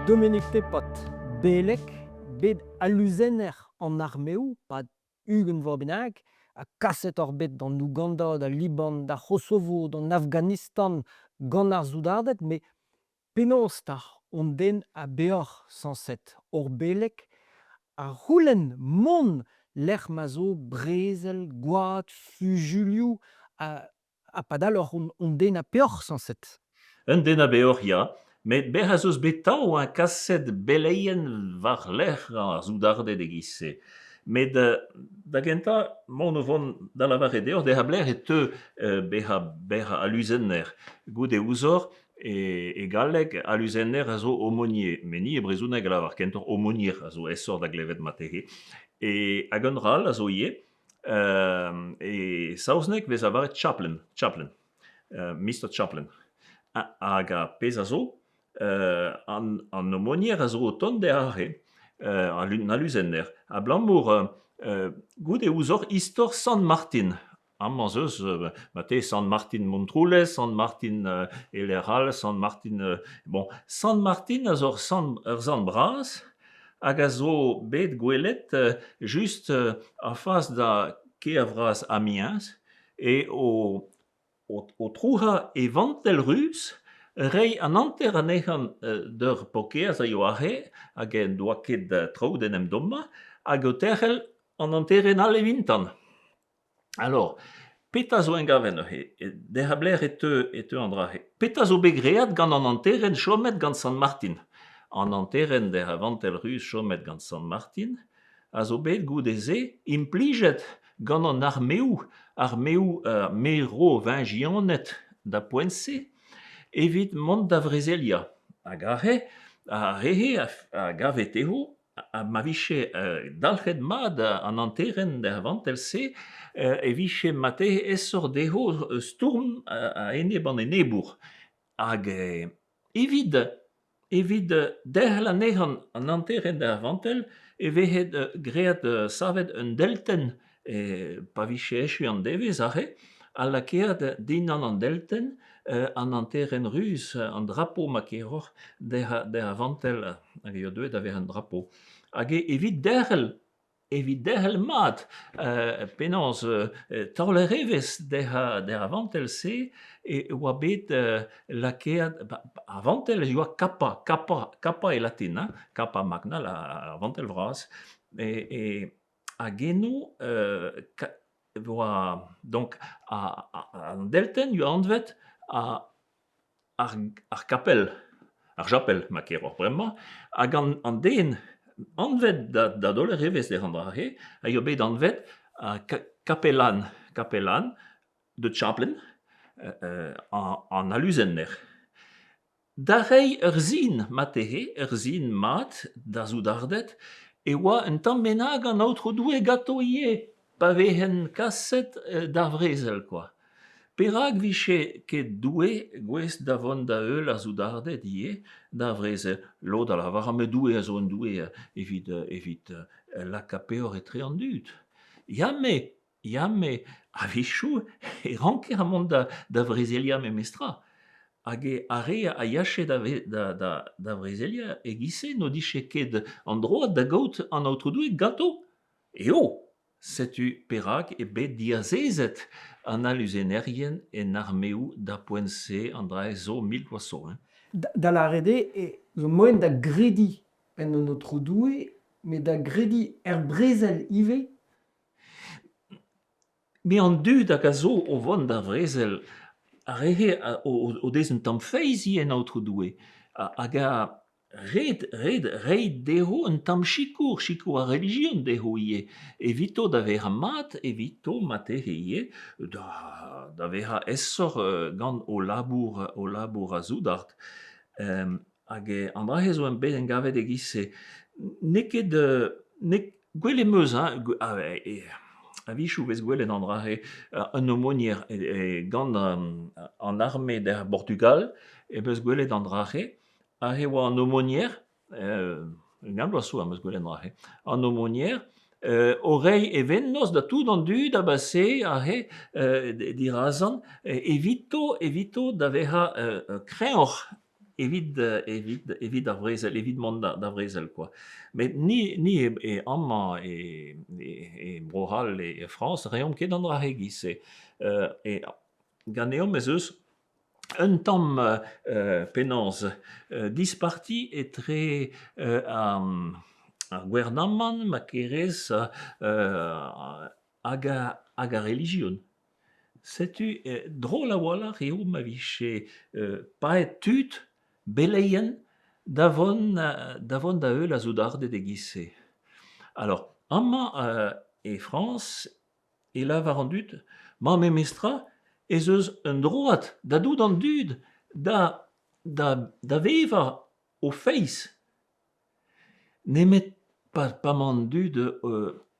Dominique Tepot, beleg, bet aluzenner an armeoù 'pad 20 vloaz bennak, ha kaset oc'h bet d'an Ouganda, d'al Liban, d'ar C'hosovo, d'an Afghanistan gant ar soudarded, met Penaos 'ta hon den a beoc'h sañset, hor beleg, a c'houlenn mont lec'h ma zo brezel, gwad, fuzuilhoù ha padal oc'h hon den a peoc'h sañset. Un den a beoc'h, ya, met bec'h ez eus bet tav ha kaset beleien war-lerc'h ar soudarded e-giz-se. Met da gentañ 'maon o vont da lavaret deoc'h dezhañ pelec'h e teu bezañ bezañ aluzenner. Goude ouzhoc'h E galleg, aluzenner a zo aumônier, met ni e brezhoneg a lavar kentoc'h aumônier, a zo aesoc'h da glevet marteze. E, hag un dra all a zo ivez, e saozneg e vez lavaret chaplain, chaplain, Mister Chaplain. Hag ar pezh a zo, an, an aumônier a zo o tont dezhañ aze, an aluzenner, abalamour goude ouzhoc'h istor Sant Martin. Amañ 'z eus marteze Sant Martin Montroulez, Sant Martin e lec'h all, Sant Martin bon Sant Martin a zo ur sant ur sant bras hag a zo bet gwelet just a-fas da kêr vras Amiens e o o trouc'hañ e vantell ruz, reiñ an hanter anezhañ d'ur paourkaezh a yoa aze hag en doa ket traoù d'en em dommañ hag o terc'hel an hanterenn all evintan. Alors, petra zo engavet neuze? Dec'h a-blec'h e teu e teu an dra-se. Petra zo bet graet gant an hanterenn chomet gant Sant Martin? An hanterenn dec'h a vantell ruz chomet gant Sant Martin a zo bet goude-se implijet gant an armeoù, armeoù merovingianed da poent-se, evit mont da vrezeliañ. Hag aze, ar re-se a gave dezho Ha ma vije dalc'het mat an hanterenn er vantell-se e vije marteze aesoc'h dezho stourm a-enep an enebour. Hag evit evit derc'hel anezhañ an hanterenn er vantell e veze graet savet un deltenn pa vije echu an devezh aze ha lakaet dindan an deltenn an hanterenn ruz, an drapo ma keroc'h, d'he vantell hag eo deuet da vezañ un drapo. Hag evit derc'hel, evit derc'hel mat penaos taoler evezh d'he vantell-se e oa bet lakaet ar vantell e oa kappa, kappa, kappa e latin, hein, kappa magna, ar vantell vras. E hag eno e oa donc an deltenn oa anvet ar kapell, ar japel ma keroc'h bremañ, hag an den anvet da daoler evezh dezhañ an dra-se a yoa bet anvet kapelan, kapelan de chaplain, an aluzenner. Da reiñ ur sin marteze, ur sin mat d'ar soudarded e oa un tamm bennak an Aotrou Doue ganto ivez pa vezent kaset d'ar brezel kwa. Perak 'vije ket Doue gouest da vont da heul ar soudarded ivez d'ar brezel ? Lod a lavar met Doue a zo un Doue evit evit lakaat peoc'h etre an dud. Ya met Ya, met a-wechoù e ranker mont da vrezeliañ memestra. Hag ar re a yache da vrezeliañ e-giz-se n'o dije ket an droad da gaout an Aotrou Doue ganto. Eo, setu perak eo bet diazezet an aluzenerien en armeoù d'ar poent-se an dra zo 1000 vloaz zo. Hein. Da lâret eo e zo moaien da grediñ en an Aotrou Doue, met da grediñ er brezel ivez. Met an dud hag a zo o vont d'ar brezel, ar re-se o dez un tamm feiz ivez en Aotrou Doue hag a ret ret reiñ dezho un tamm sikour, sikour ar relijion dezho ivez, evito da vezañ mat, evito marteze ivez da da vezañ aesoc'h gant o labour o labour a soudard. Hag an dra-se zo bet engavet e-giz-se. N'eo ket n'eo gwelet 'm eus hein a-wechoù 'vez gwelet an dra-se un aumônier gant an arme d'ar Portugal em eus gwelet an dra-se. Aze e oa an aumônier un bloaz zo am eus gwelet an dra-se. An aumônier o reiñ e vennozh da tout an dud a base aze dirazan evito evito da vezañ kreñvoc'h. evit evit evit ar brezel, evit mont d'ar brezel kwa. Met ni ni e amañ e e Bro-C'hall, e Frañs, ne reomp ket an dra-se e-giz-se. Ganeomp ez eus un tamm penaos disparti etre ar gouarnamant ma kerez hag hag ar relijion. Setu drol a-walc'h eo ma vije paeet tud, beleien, da vont da vont da heul ar soudarded e-giz-se. Alors amañ e Frañs e lavar an dud ma memestra ez eus un droad da dout an dud da da da vevañ o feiz. Nemet pa emañ an dud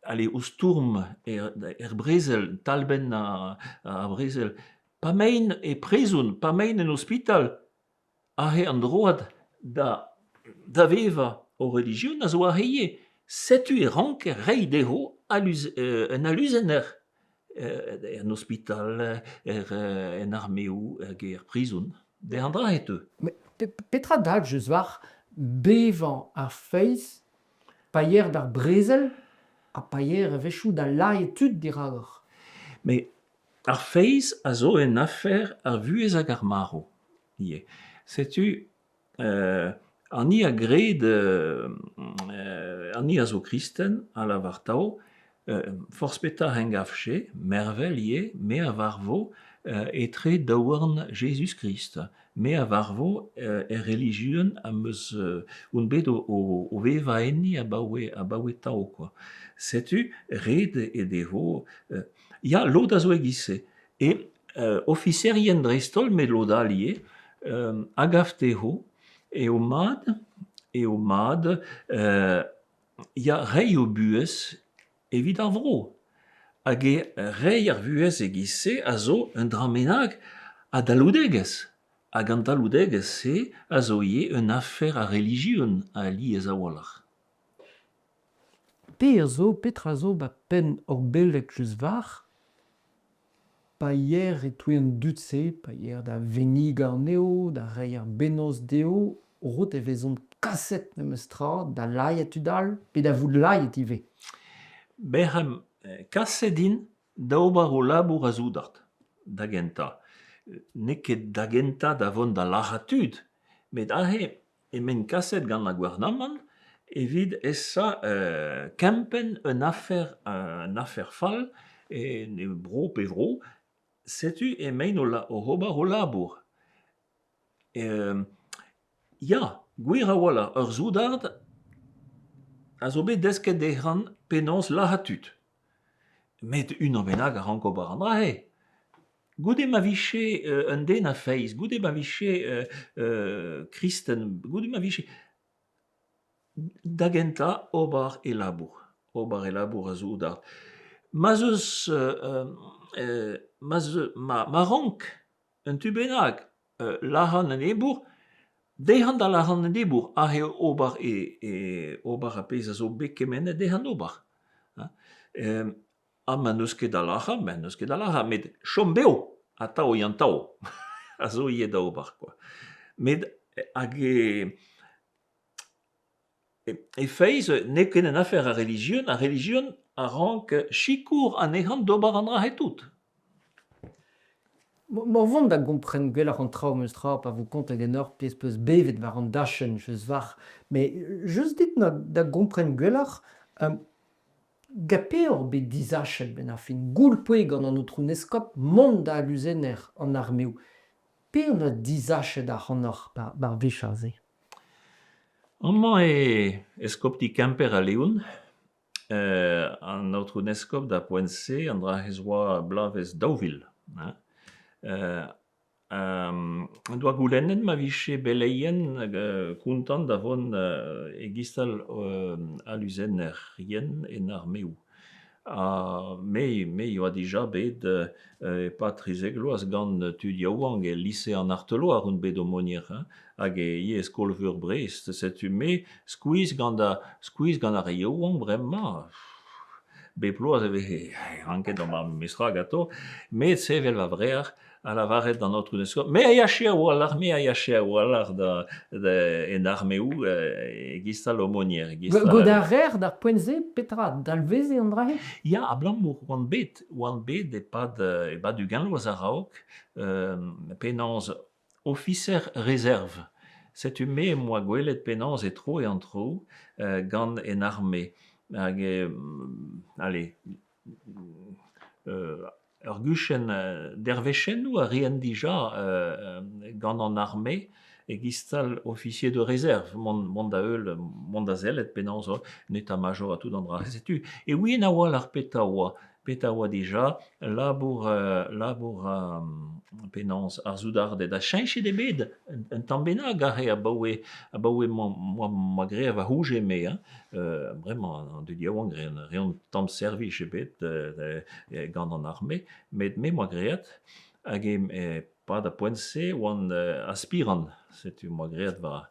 allez o stourm er brezel, talbenn ar brezel, pa 'maint e prizon, pa 'maint en ospital, aze an droad da da vevañ o relijion a zo aze ivez. Setu e ranker reiñ dezho un aluzenner en ospital, en armeoù hag er prizon. Dezhañ an dra e teu. Met petra dalv just war bevañ ar feiz pa yeer d'ar brezel ha pa yeer a-wechoù da lazhañ tud dirakoc'h? Met ar feiz a zo un afer ar vuhez hag ar marv ivez. Setu An ni a gred, an ni a zo kristen a lavar atav forzh petra en gavfe, mervel ivez, me a varvo etre daouarn Jezuz-Krist. Me a varvo er relijion am eus on bet o vevañ enni abaoe abaoe atav kwa. Setu ret eo dezho ya, lod a zo e-giz-se. E ofiserien dreist-holl met lod all ivez a gav dezho eo mat eo mat ya reiñ o buhez evit ar vro hag eo reiñ ar vuhez e-giz-se a zo un dra bennak a dalvoudegezh hag an dalvoudegezh-se a zo ivez un afer a relijion alies a-walc'h. Te a zo petra zo 'ba penn hor beleg just war Pa yeer e-touez an dud-se, pa yeer da vennigañ anezho, da reiñ ar bennozh dezho, rot e vezont kaset memes tra da lazhañ tud all pe da vout lazhet ivez. Bec'h kaset int da ober o labour a soudard, da gentañ. N'eo ket da gentañ da vont da lazhañ tud, met aze emaint kaset gant ar gouarnamant evit esa kempenn un afer un afer fall e bro pe vro. Setu emaint oc'h ober o labour. Ya, gwir a-walc'h, ur soudard a zo bet desket dezhañ penaos lazhañ tud. Met unan bennak a rank ober an dra-se. Goude ma vije un den a feiz, goude ma vije kristen, goude ma vije da gentañ ober e labour, ober e labour a soudard. Ma'z eus ma'z ma rank un tu bennak lazhañ an enebour, dezhañ da lazhañ an enebour aze ober e ober ar pezh a zo bet kemennet dezhañ ober. Ha ma n'eus ket da lazhañ, ma n'eus ket da lazhañ, met chom bev atav yantav a zo ivez da ober kwa. Met hag e e feiz n'eo ket un afer a relijion, ar relijion a rank sikour anezhañ d'ober an dra-se tout. Emañ vont da gompren gwelloc'h an traoù memes tra pa vo kontet ganeoc'h pezh 'peus bevet war an dachenn just war. Met just dit da gompren gwelloc'h, Gant peoc'h bet disachet 'benn ar fin goulpoe gant an aotrou 'n eskob mont da aluzenner an armeoù. Peoc'h 'noa disachet ac'hanoc'h 'bar wech-se? Amañ eo eskopti Kemper ha Leon. An aotrou 'n eskob d'ar poent-se an dra-se 'oa bloavezh 2000 hein. En doa goulennet ma vije beleien kontant da vont e-giz-tal aluzennerien en armeoù. Ha me me a oa dija bet e-pad 13 vloaz gant tud yaouank e lise an Arteloar on bet aumônier hein, hag ivez e skol-veur Brest. Setu me skuizh gant ar skuizh gant ar re yaouank bremañ. Bep bloaz e veze ranket ober memestra ganto, met sevel va brec'h. Ha lavaret d'an aotrou 'n eskob me a yache a-walc'h, me a yache a-walc'h da en armeoù e-giz-tal aumônier. E-giz-tal Gant ar rer d'ar poent-se, petra dalveze an dra-se? Ya, abalamour oan bet e-pad 20 vloaz a-raok penaos ofiser rezerv. Setu me em boa gwelet penaos e troe an traoù gant en arme. Hag allez ur guchenn dervezhennoù a raen dija gant an arme e-giz-tal officier de réserve mont da heul mont da sellet penaos an état-major ha tout an dra-se. Setu e ouien a-walc'h petra oa dija labour penaos ar soudarded ha cheñchet eo bet un tamm bennak aze abaoe m'oa graet va c'hoñje-me hein. Bremañ an dud yaouank ne reont tamm servij ebet gant an arme met me 'moa graet hag e-pad ar poent-se oan aspirant setu 'moa graet va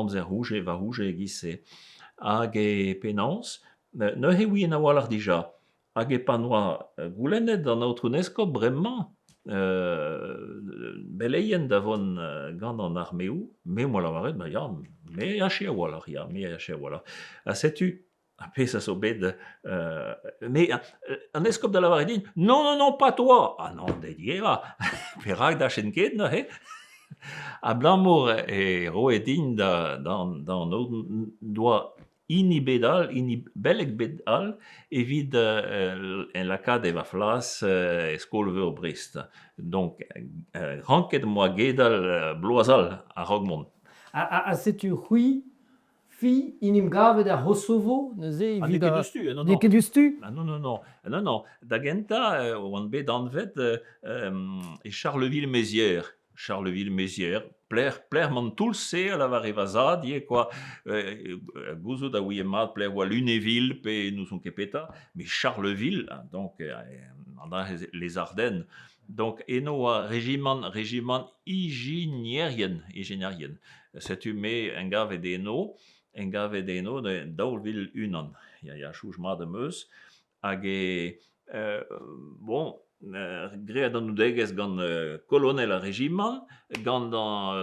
amzer c'hoñje va c'hoñje e-giz-se hag e penaos neuze e ouien a-walc'h dija hag e-pad 'noa goulennet an aotrou 'n eskob bremañ beleien da vont gant an armeoù me 'moa lavaret ma ya me a yache a-walc'h ya me a yache a-walc'h ha setu ar pezh a zo bet me an eskob da lavaret din non non non pas toi ah non dezhi perak 'dachen ket neuze abalamour e roe din d'an doa hini bet all, hini beleg bet all evit lakaat e va flas e skol-veur Brest. Donc ranket 'm boa gedal bloaz all a-raok mont. Ha setu c'hwi fi en em gavet er C'hosovo neuze Ah, n'eo evit ket diouzhtu, non, N'eo non. ket diouzhtu? Ah, non, non, non, non, non. Da gentañ oan bet anvet e Charleville-Mézières. Charleville-Mézières, plec'h 'mañ an toull-se a lavare va zad ivez kwa. Gouzout a ouie mat plec'h oa Lunéville pe n'ouzon ket petra, met Charleville, donc an dra-se les Ardennes. Donc eno oa rejimant ijinerien, ijinerien. Setu me engavet eno 2001. Ya, ya, soñj mat am eus. Hag e bon, graet anaoudegezh gant kolonel ar rejimant, gant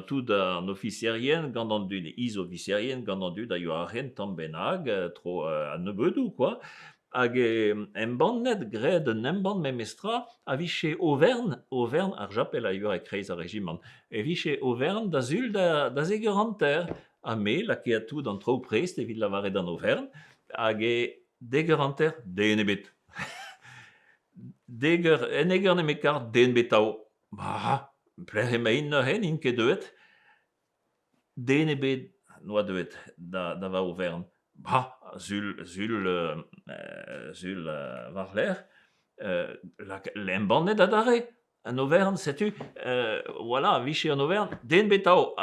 tout an ofiserien, gant an dud is-ofiserien, gant an dud a yoa aze un tamm bennak, tro a-nebeudoù kwa. Hag embannet, graet un embann memestra a vije overenn ar japel a yoa e-kreiz ar rejimant. E vije overenn da sul da 10h30. Ha me lakaet tout an traoù prest evit lavaret an overenn hag e 10h30 den ebet. 10h, 10h45, den ebet atav. Bah, pelec'h emaint neuze, n'int ket deuet. Den ebet n'oa deuet da va overenn. Bah, sul war-lerc'h, embannet adarre an overenn, setu, voilà, vije an overenn, den ebet atav.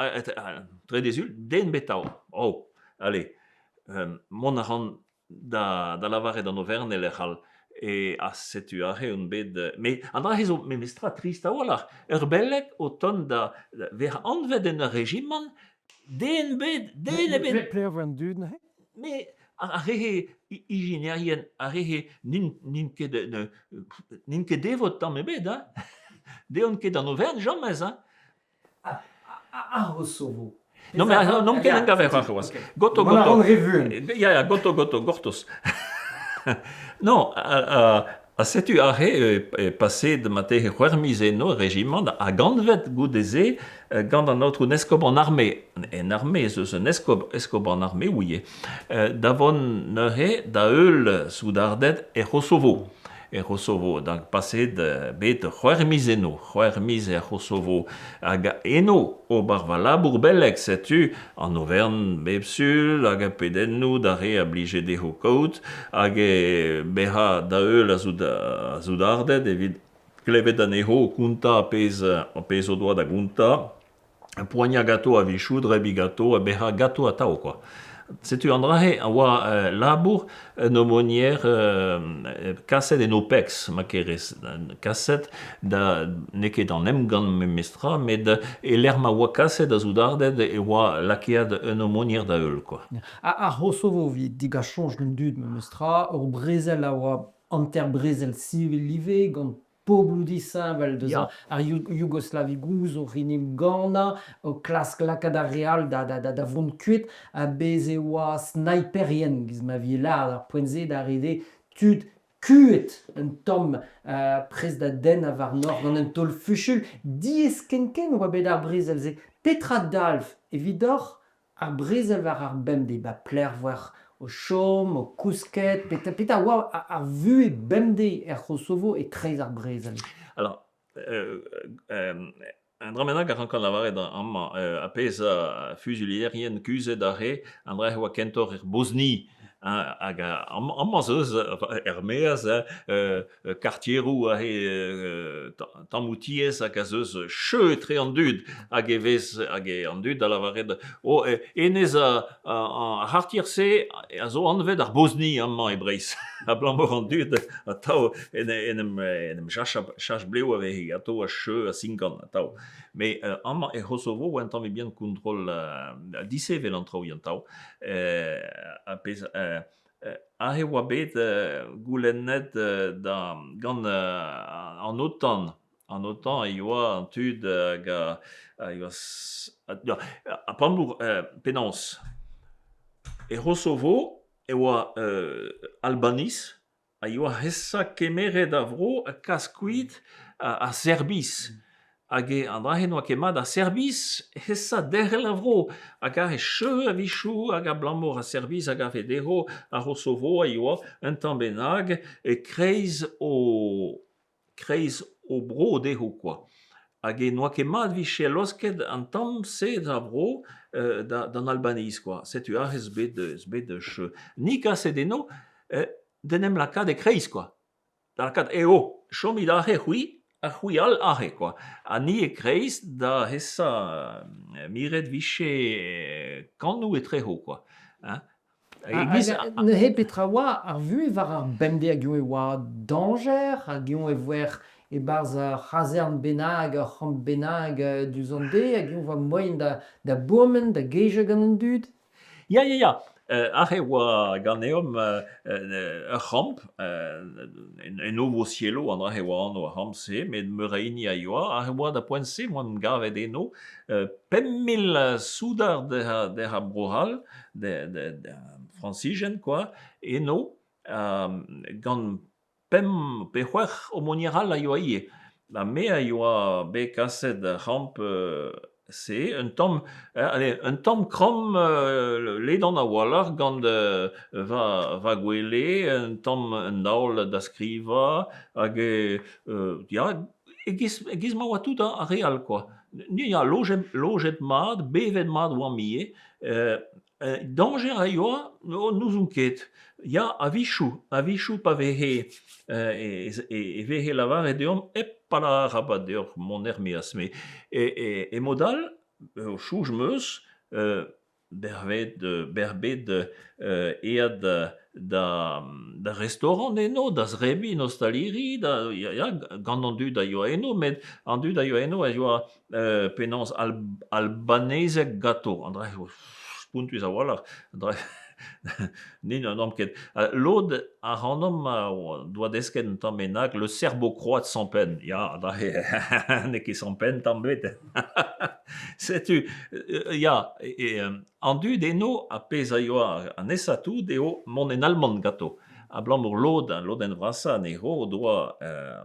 Trede sul, den ebet atav. Oh, allez, mont a ran da lavaret an overenn e lec'h all. E ha setu aze on bet met an dra-se zo memestra trist a-walc'h. Ur beleg o tont da vezañ anvet en ur rejimant, den ebet, den ebet. Pelec'h vo an dud neuze? Mais ar re ijinerien, ar re n'int ket devot tamm ebet, hein. Deont ket d'an overenn james, hein. Ar C'hosovo. Non, mais n'omp ket engavet c'hoazh. Goto, Mont a goto. ran re vuan. Ya, goto, goto, gortoz. Non, ha setu aze paseet marteze c'hwec'h miz eno rejimant hag anvet goude-se gant an aotrou 'n eskob an arme. En arme ez eus un eskob, eskob an arme ouie. Da vont neuze da heul soudarded er C'hosovo. Er C'hosovo, donc paseet bet c'hwec'h miz eno, 6 miz er C'hosovo. Hag eno ober va labour beleg, setu an overenn bep sul hag ar pedennoù d'ar re a blije dezho kaout hag e bezañ da heul a soudarded evit klevet anezho o kontañ ar pezh o doa da gontañ. Poaniañ ganto a-wechoù, drebiñ ganto ha bezañ ganto atav kwa. Setu an dra-se a oa labour un aumônier kaset en OPEX ma kerez. Kaset da n'eo ket an emgann memestra met e-lec'h ma oa kaset a soudarded e oa lakaet un aumônier da heul kwa. Ar C'hosovo evit degas soñj d'an dud memestra, ur brezel a oa hanter brezel sivil ivez gant pobloù disheñvel deus ar Yougoslavi gozh oc'h en em gannañ, o klask lakaat ar re all da vont kuit ha bez' e oa sniperien giz ma vije lâret ar poent-se d'ar re-se tud ku'et un tamm prest da dennañ warnoc'h gant un taol fusul. Diaes ken-ken e oa bet ar brezel-se. Petra dalv evidoc'h ar brezel war ar bemdez? Ba pelec'h 'voec'h o chom, o kousket? Petra oa ar vuhez bemdez er C'hosovo e-kreiz ar brezel? Alors, un dra bennak a rankan lavaret amañ, ar pezh a fuzuilherien kuzhet aze, an dra e oa kentoc'h er Bosni hag amañ 'z eus er-maez kartieroù aze tammoù tiez hag a 'z eus cheu etre an dud hag e vez hag an dud da lavaret oh hennezh ar c'hartier-se a zo anvet ar Bosni amañ e Breizh abalamour an dud atav en en em chach blev a veze atav a cheu a sinkant atav. Met amañ er C'hosovo oa un tammig bihan kontrol disheñvel an traoù atav. Ar pezh aze oa bet goulennet da gant an OTAN. An OTAN a yoa an tud hag a yoa abalamour penaos er C'hosovo e oa Albaniz a yoa aesañ kemeret ar vro ha kas kuit ar Serbiz. Hag an dra-se n'oa ket mat ar Serbiz aesañ derc'hel ar vro hag aze cheu a-wechoù hag abalamour ar Serbiz a gave dezho ar C'hosovo a yoa un tamm bennak e-kreiz o kreiz o bro dezho kwa. Hag e n'oa ket mat 'vije laosket an tamm-se eus ar vro d'an Albaniz kwa. Setu aze eus bet eus bet cheu. Ni kaset eno d'en em lakaat e-kreiz kwa. Da lakaat eo chomit aze c'hwi ha c'hwi all aze kwa. Ha ni e-kreiz da esa miret 'vije kannoù etrezo kwa hein. Neuze petra oa ar vuhez war ar bemdez hag-eñ e oa dañjer hag-eñ e voec'h e-barzh ur c'hazern bennak, ur c'hamp bennak diouzh an deiz hag-eñ e oa moaien da bourmen, da gejañ gant an dud? Ya, ya, ya. Aze e oa ganeomp ur c'hamp, en Novo Cielo, an dra-se e oa anv ar c'hamp-se, met meur a hini a yoa. Aze e oa da poent-se 'oan gavet eno 5000 soudard dec'h ar Bro-C'hall, Frañsijen kwa, eno gant pemp pe c'hwec'h aumônier all a yoa ivez. Ha me a yoa bet kaset d'ar c'hamp-se un tamm allez un tamm kramm ledan a-walc'h gant va va gwele, un tamm un daol da skrivañ hag ya e-giz e-giz ma oa tout ar re all kwa. Ni ya lojet lojet mat, bevet mat oamp ivez. Dañjer a yoa n'ouzon ket. Ya, a-wechoù, a-wechoù pa veze e veze lavaret deomp hep arabat deoc'h mont er-maez. Met e mod all, soñj 'm eus bervet berrbet aet da restaorant eno, da zebriñ en ostaliri, da ya ya gant an dud a yoa eno met an dud a yoa eno a yoa penaos albanezeg ganto, an dra zo spontus a-walc'h, an dra ni n'omp ket. Lod ac'hanomp doa desket un tamm bennak le serbo-croate sans peine, ya an dra-se n'eo ket sans peine tamm ebet. Setu ya, an dud eno ar pezh a yoa an aesañ tout eo mont en Alman ganto. Abalamour lod, al lodenn vrasañ anezho o doa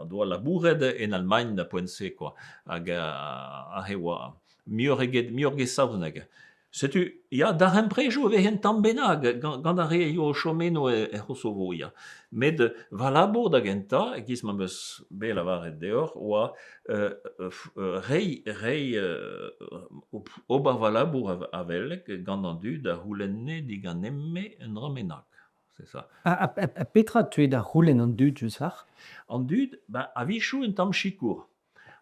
o doa labouret en Almagn da poent-se kwa. Hag aze e oa muioc'h eget muioc'h eget saozneg. Setu, ya, darempredoù e veze un tamm bennak gant ar re a yoa o chom eno er C'hosovo, ya. Met va labour da gentañ, e-giz ma 'm eus bet lavaret deoc'h, oa reiñ reiñ ober va labour a-weleg gant an dud a c'houlenne diganin-me un dra bennak. C'est ça. Ha petra 'teue da c'houlenn an dud just war? An dud, ben a-wechoù un tamm sikour.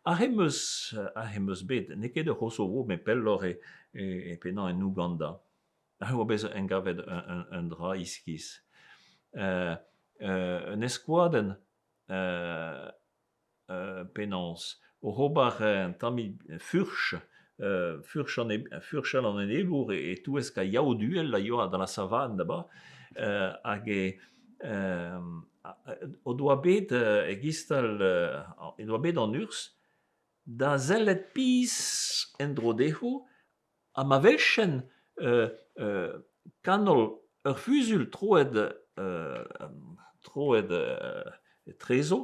Aze 'm eus aze 'm eus bet, n'eo ket ur C'hosovo met pelloc'h e e pennañ en Ouganda. Aze oa bet engavet un dra iskis. Un eskouadenn penaos oc'h ober un tammig furch, furch an furchal an enebour e-touesk ar Yaou-Duel a yoa dans la savane là-bas hag e o doa bet e-giz-tal o doa bet an urzh da sellet pizh en-dro dezho ha ma weljent kanol ur fuzuilh troet troet etrezo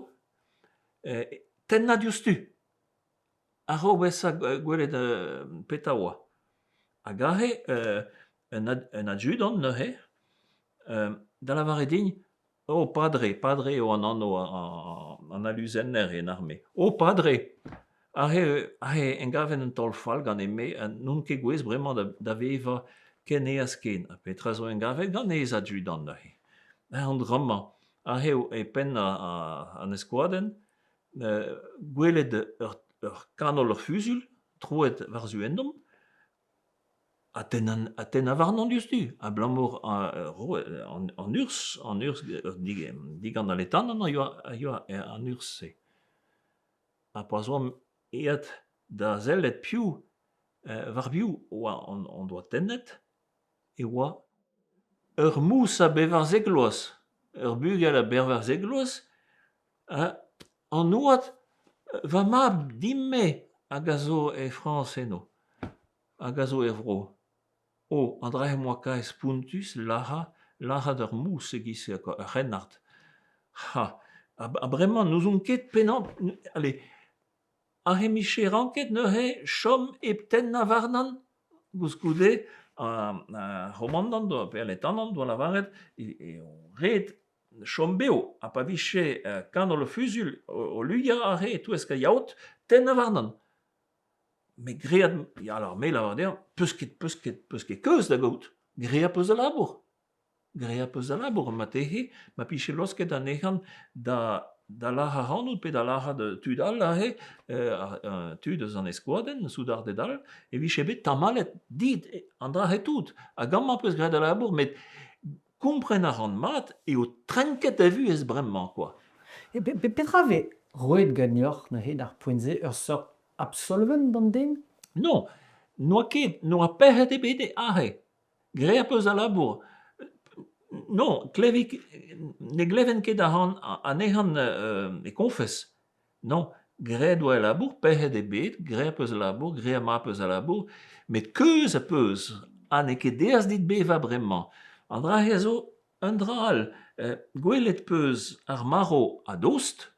tennañ diouzhtu a-raok bezañ gwelet petra oa. Hag aze un adjudant neuze da lavaret din Oh padre, padre eo an anv an aluzenner en arme. Oh padre ! Aze aze en gaven un taol fall ganin-me ha n'on ket gouest bremañ da vevañ ken aes ken. Ha petra zo en gavet ganez adjudant neuze ? An dra-mañ, aze eo e penn an eskouadenn gwelet ur kanol ur fuzuilh troet war-zu ennomp Ha tennañ warnañ diouzhtu abalamour an urzh an urzh digant al letanant a yoa a yoa an urzh-se. Ha pa 'z oamp aet da sellet piv war biv oa hon doa tennet e oa ur mous a bevarzek vloaz, ur bugel a bevarzek vloaz ha an oad va mab din-me hag a zo e Frañs eno. Hag a zo er vro. Oh, an dra-se 'm boa kaer spontus lazhañ lazhañ d'ur mous e-giz-se ur c'hrennard. Ha ha bremañ n'ouzon ket penaos allez aze 'mije ranket neuze chom hep tennañ warnan koulskoude ar c'homandant pe al letanant 'doa lavaret eo ret chom bev ha pa vije kanol fuzuilh o luiañ aze e-touesk ar yaot tennañ warnan. Met graet, ya alors me lavar dezhañ, 'peus ket, 'peus ket, 'peus ket keuz da gaout, graet 'peus da labour. Graet 'peus da labour marteze ma pije laosket anezhañ da da lazhañ ac'hanout pe da lazhañ tud all aze, tud eus an eskouadenn, soudarded all, e vije bet tamallet dit an dra-se tout. Hag amañ 'peus graet da labour met kompren a ran mat eo trenket da vuhez bremañ kwa. Petra 'vez roet ganeoc'h neuze d'ar poent-se ur seurt absolvenn d'an den? Non, n'oa ket, n'oa pec'hed ebet aze. Graet 'peus al labour. Non, klevi, ne gleven ket anezhañ e koñfes. Non, graet 'oa e labour, pec'hed ebet, graet 'peus labour, graet mat 'peus al labour, met keuz az peus ha n'eo ket aes dit bevañ bremañ. An dra-se a zo un dra all. Gwelet 'peus ar marv a-dost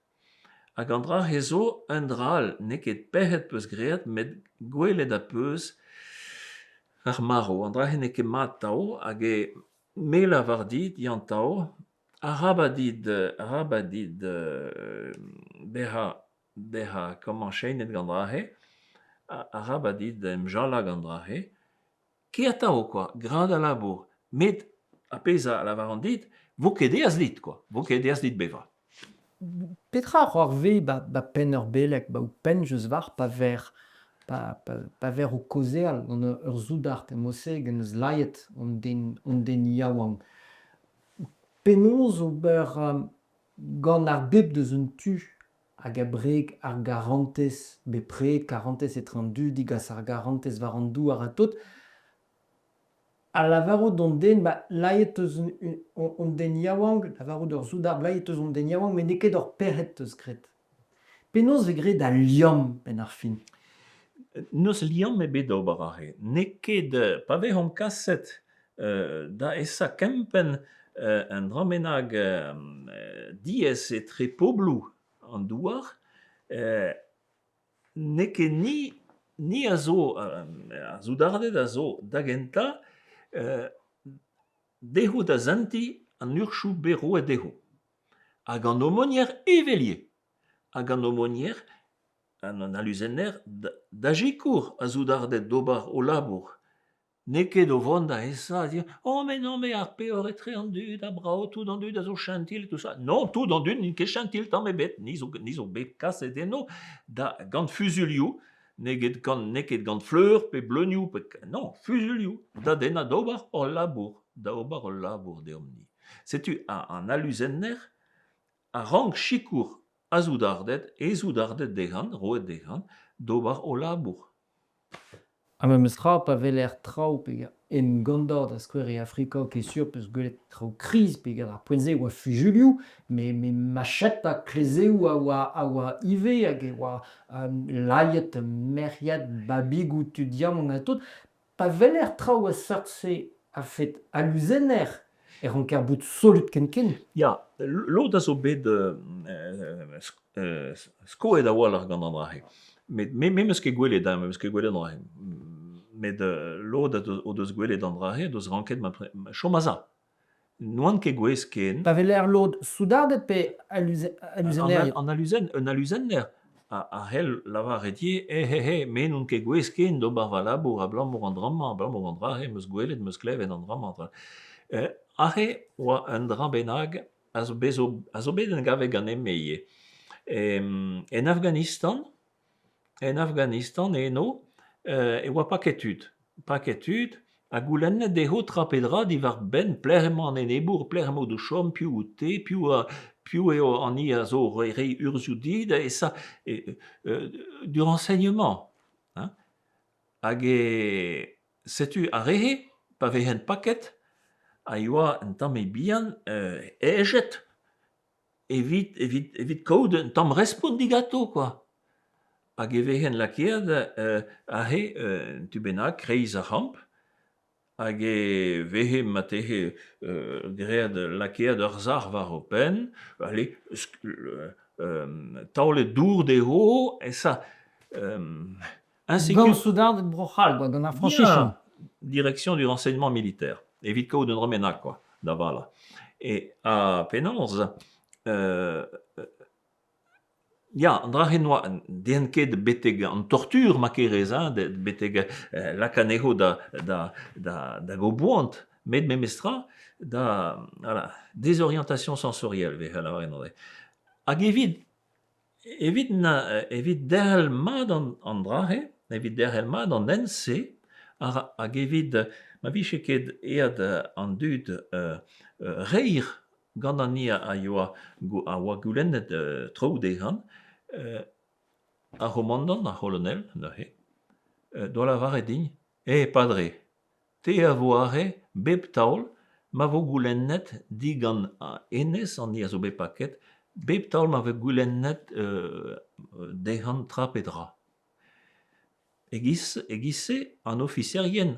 hag an dra-se zo un dra all. N'eo ket pec'hed 'peus graet met gwelet az peus ar marv. An dra-se n'eo ket mat atav hag me 'lavar dit, Yann-Tao, Arabat dit arabat dit bezañ bezañ komañchennet gant dra-se, arabat dit 'n em jalañ gant dra-se. Kae atav kwa, gra da labour. Met ar pezh a lavaran dit, 'vo ket aes dit kwa, 'vo ket aes dit bevañ. Petra a c'hoarvez 'ba penn ur beleg, 'ba ho penn just war pa ver pa ver o kaozeal gant ur soudard mod-se en deus lazhet hon den hon den yaouank? Penaos ober gant ar bep deus un tu hag a breg ar garantez bepred, karantez etre an dud, degas ar garantez war an douar ha tout, ha lavarout d'hon den ba lazhet eus hon den yaouank, lavarout d'ur soudard lazhet eus hon den yaouank met n'eo ket hor pec'hed 'teus graet. Penaos 'vez graet al liamm 'benn ar fin? N'eus liamm ebet d'ober aze. N'eo ket pa vezomp kaset da esa kempenn un dra bennak diaes etre pobloù an douar, n'eo ket ni, ni a zo, ar soudarded a zo da gentañ dezho da sentiñ an urzhioù bet roet dezho. Hag an aumônier evel-ivez. Hag an aumônier, an aluzenner, da sikour ar soudarded d'ober o labour. N'eo ket o vont da esa dire oh mais non mais ar peoc'h etre an dud ha brav tout an dud a zo chentil tout ça. Non, tout an dud n'int ket chentil tamm ebet. Ni zo, ni zo bet kaset eno da, gant fuzuilhoù, n'eo ket gant, n'eo ket gant fleur pe bleunioù, pe, non, fuzuilhoù da dennañ d'ober hol labour, da ober hol labour deomp-ni. Setu an aluzenner a rank sikour ar soudarded, e soudarded dezhañ, roet dezhañ, d'ober o labour. Ha memes tra pa weler traoù pe En Ouganda, da skouer, e Afrika, ket sur peus gwelet traoù kriz peogwir ar poent-se e oa fuzuilhoù, met macheta klezeoù a oa ivez hag e oa lailhet merc'hiad, babigoù, tud yaouank ha tout. Pa weler traoù a seurt-se a-fet aluzenner e ranker bout solut ken-ken. Ya, lod a zo bet skoet a-walc'h gant an dra-se. Met me 'meus ket gwelet hein, me 'meus ket gwelet an dra-se. Met lod o deus gwelet an dra-se o deus ranket chom a-sav. N'oant ket gouest ken. Pa weler lod soudarded pe aluzennerien? An aluzen, un aluzenner a c'hell lavaret ivez eh eh eh me n'on ket gouest ken d'ober va labour abalamour an dra-mañ, abalamour an dra-se, 'meus gwelet, 'meus klevet an dra-mañ. Aze oa un dra bennak a zo bet a zo bet engavet ganin-me ivez. En Afghanistan, en Afghanistan eno e oa paket tud, paket tud ha goulennet dezho tra pe dra diwar-benn pelec'h emañ an enebour, pelec'h emañ o chom, piv out-te, piv a piv eo an hini a zo o reiñ urzhioù dit, e sa du renseignement hein. Hag e setu ar re-se pa vezent paket a yoa un tammig bihan hejet evit evit evit kaout un tamm respont diganto kwa. Hag e vezent lakaet aze un tu bennak kreiz ar c'hamp hag e veze marteze graet lakaet ur sac'h war o penn, allez taolet dour dezho e sa Gant soudarded Bro-C'hall, quoi, gant ar Frañsizion. Direction du renseignement militaire, evit kaout un dra bennak quoi, da valañ. E ha penaos ya, an dra-se n'oa den ket betek an tortur ma kerez hein, betek lakaat anezho da da da da goboant, met memestra da voilà, désorientation sensorielle 'vez lavaret neuze. Hag evit Evit na evit derc'hel mat an dra-se, evit derc'hel mat an hent-se hag evit ma vije ket aet an dud reir gant an hini a yoa a oa goulennet traoù dezhañ, ar c'homandant, ar c'holonel neuze, doa lavaret din: Eh padre, Te a vo aze bep taol ma vo goulennet digant hennezh, an hini a zo bet paket, bep taol ma vez goulennet dezhañ tra pe dra. E-giz e-giz-se an ofiserien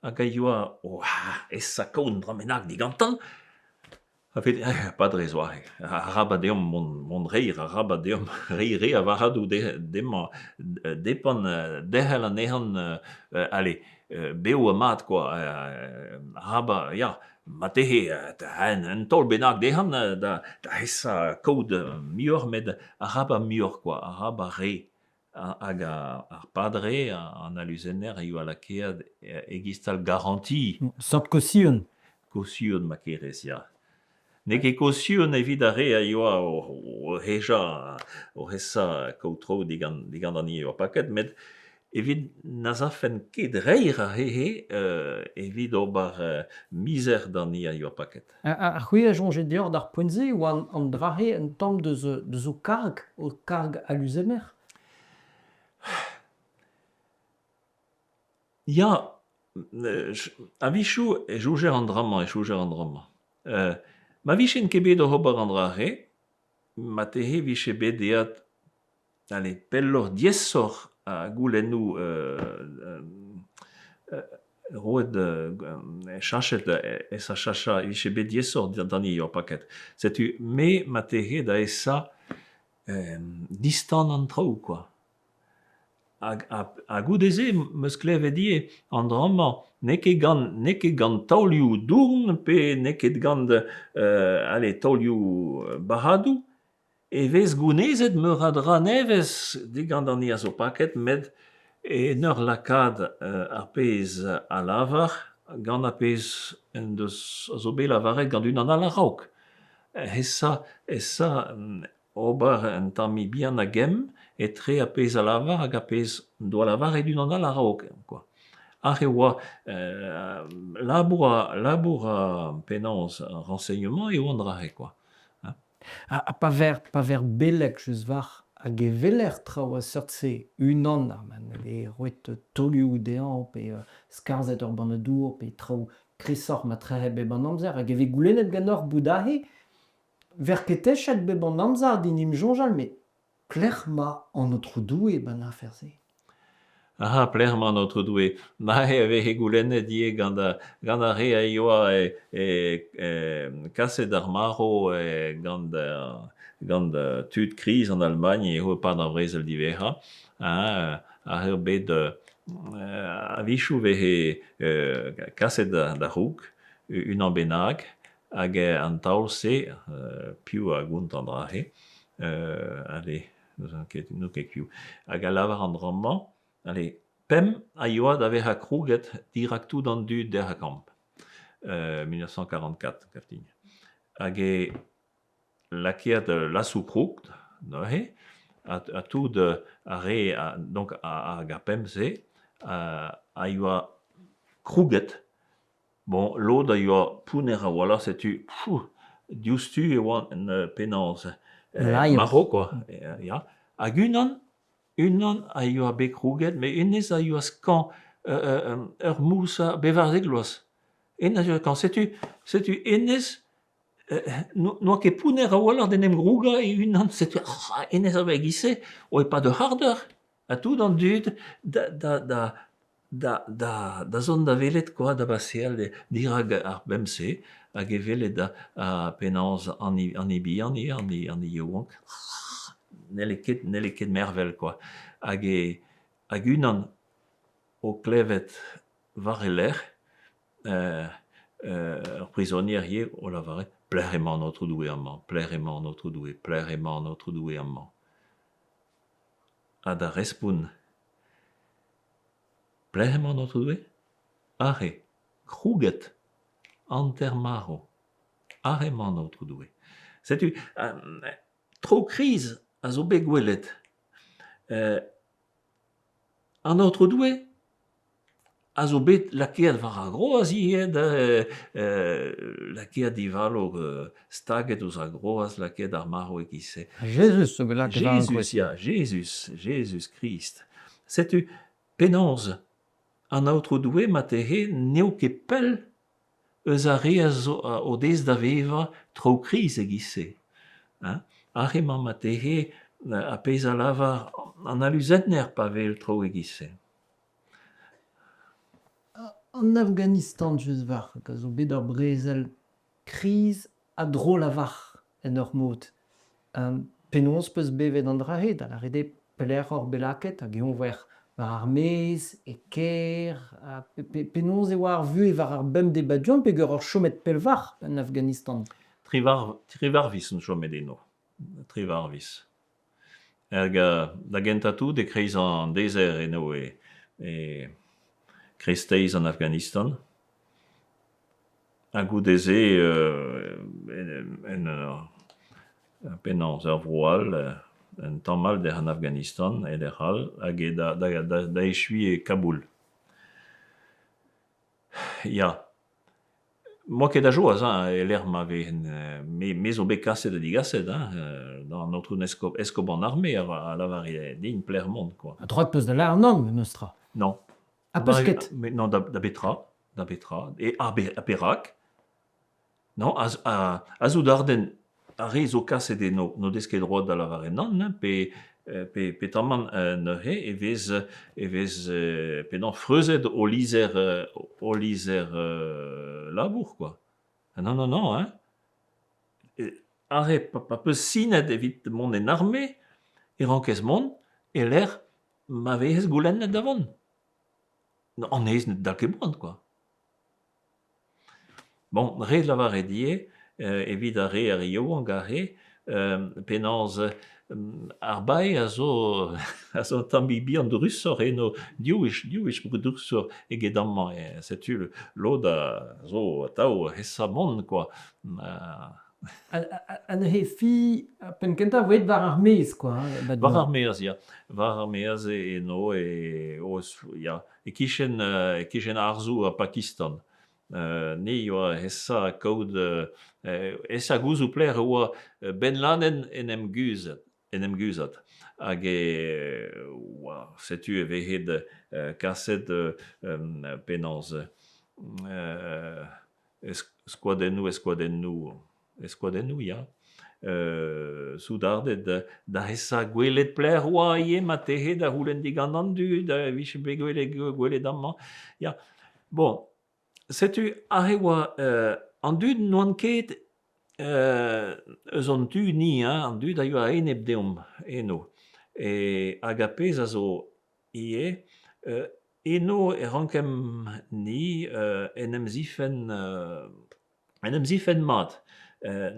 hag a yoa oc'h esa kaout un dra bennak digantañ Padre zo aze, arabat deomp mont reir, arabat deomp reiñ re a varc'hadoù dezhañ, depend derc'hel anezhañ allez bev ha mat kwa, arabat ya, marteze un taol bennak dezhañ da esa kaout muioc'h met arabat muioc'h kwa, arabat re. Hag ar padre, an aluzenner a yoa lakaet e-giz-tal garanti. Seurt kosion. Kosion ma kerez, ya. N'eo ket kosion evit ar re a yoa o hejañ, oc'h esa kaout traoù digant digant an hini a yoa paket, met evit na'z afen ket reiñ ar re-se evit ober mizer d'an hini a yoa paket. Ha c'hwi a soñje deoc'h d'ar poent-se e oa an dra-se un tamm deus deus ho karg, ho karg aluzenner? Ya, a-wechoù e soñjer an dra-mañ, e soñjer an dra-mañ. Ma vijen ket bet oc'h ober an dra-se, marteze e vije bet aet Allez, pelloc'h diaesoc'h ha goulennoù roet cheñchet ez a cheñchañ e vije bet diaesoc'h d'an hini eo paket. Setu me marteze da esa distan an traoù kwa. Hag goude-se 'm eus klevet ivez an dra-mañ n'eo ket gant n'eo ket gant taolioù dourn pe n'eo ket gant allez taolioù barradoù E vez gounezet meur a dra nevez digant an hini a zo paket met en ur lakaat ar pezh a lavar gant ar pezh en deus a zo bet lavaret gant unan all a-raok. Esa esa ober un tammig bihan a gemm etre ar pezh a lavar hag ar pezh en doa lavaret unan all a-raok kwa. Aze e oa labour labour penaos ar renseignement eo an dra-se kwa. Ha pa ver pa ver beleg just war Hag e weler traoù a seurt-se, unan ha ma ne vez roet taolioù dezhañ pe skarzhet ur banne dour pe traoù krisoc'h ma trec'he bep an amzer hag e vez goulennet ganeoc'h bout aze, 'ver ket techet bep an amzer d'en em soñjal met pelec'h 'ma an Aotrou Doue 'ba 'n afer-se? Ah, pelec'h emañ an Aotrou Doue ? Neuze e veze goulennet ivez gant gant ar re a yoa kaset d'ar marv gant gant tud kriz an Almagn eo e-pad ar brezel diwezhañ hein aze eo bet a-wechoù e veze kaset da raok unan bennak hag an taol-se piv a gont an dra-se allez n'ouzon ket n'on ket piv hag a lavar an dra-mañ allez pemp a yoa da vezañ krouget dirak tout an dud dec'h a-gamp 1944 gav din hag eo lakaet lasoù-krog neuze ha tout ar re donc hag ar pemp-se a yoa krouget. Bon, lod a yoa pounner a-walc'h, setu pfff, diouzhtu e oan penaos marv kwa, ya. Hag unan, unan a yoa bet krouget, met hennezh a yoa skañv, ur mous a bevarzek vloaz. Hennezh a yoa skañv, setu, setu hennezh n'oa ket pounner a-walc'h d'en em grougañ e-unan, setu hennezh a oa e-giz-se, oa e-pad ur c'hard eur. Ha tout an dud da da da da da da zont da welet kwa, da baseal dirak ar pemp-se hag e welet penaos an hini bihan eo, an hini yaouank n'helle ket n'helle ket mervel kwa. Hag e hag unan o klevet war e lerc'h ur prizonier ivez o lavaret pelec'h emañ an Aotrou Doue amañ, pelec'h emañ an Aotrou Doue, pelec'h emañ an Aotrou Doue amañ. Ha da respont pelec'h emañ an Aotrou Doue ? Aze, krouget, hanter-marv, aze emañ an Aotrou Doue. Setu tro kriz a zo bet gwelet. An Aotrou Doue a zo bet lakaet war ar groaz ivez da lakaet divalo staget ouzh ar groaz, lakaet ar marv e-giz-se. Jezuz zo bet lakaet war ar groaz. Jezuz, ya, Jezuz, Jezuz Krist. Setu penaos an Aotrou Doue marteze n'eo ket pell eus ar re a zo o dez da vevañ traoù kriz e-giz-se hein. Ar re-mañ marteze ar pezh a lavar an aluzenner pa wel traoù e-giz-se. An Afghanistan just war a zo bet ur brezel kriz ha dro-lavar en ur mod. Penaos 'peus bevet an dra-se? Da lâret eo pelec'h oc'h bet lakaet hag eñ war ar maez, e kêr, ha penaos e oa ar vuhez war ar bemdez ba-du-hont peogwir oc'h chomet pell war en Afghanistan? Tri varvez on chomet eno, tri varvez. Hag da gentañ tout e-kreiz an dezer eno e e kreisteiz an Afghanistan. Ha goude-se en ur penaos ur vro all, un tamm all d'an Afghanistan e lec'h all hag eo da da da echuiñ e Kaboul. Ya, 'moa ket da joaz hein e-lec'h ma vezen me me zo bet kaset ha digaset hein d'an aotrou 'n eskob eskob an arme a lavare din pelec'h mont kwa. Ha droad 'peus da lâret nann memes tra. Non. Ha 'peus ket ? Mais non, da da betra da betra e ha perak ? Non, a soudardenn ar re zo kaset eno n'o dez ket droad da lavaret nann hein pe pe petamant neuze e vez e vez penaos freuzet o lizher o lizher labour kwa. Non non non hein. Aze pa 'peus sinet evit mont en arme e rankez mont e-lec'h ma vezez goulennet da vont. An aez ne dal ket poan kwa. Bon, ret lavaret ivez evit ar re ar re yaouank aze penaos ar bae a zo a zo un tammig bihan drusoc'h eno, div wech div wech drusoc'h eget amañ. Setu lod a zo atav aesañ mont kwa. Ha neuze fi penn-kentañ 'voe war ar maez kwa hein. War ar maez ya, war ar maez eno e ya e-kichen e-kichen harzoù ar Pakistan. Ni 'yoa aesañ kaout aesañ gouzout pelec'h e oa Ben Laden en em guzhet. en em guzhat hag e oa setu e veze kaset penaos skoadennoù e skoadennoù e skoadennoù ya soudarded da esa gwelet pelec'h 'oa ivez marteze da c'houlenn digant an dud e vije bet gwelet amañ ya bon setu aze 'oa an dud n'oant ket eus hon tu-ni hein an dud a yoa a-enep deomp eno hag ar pezh a zo ivez eno e rankemp-ni en em zifenn en em zifenn mat.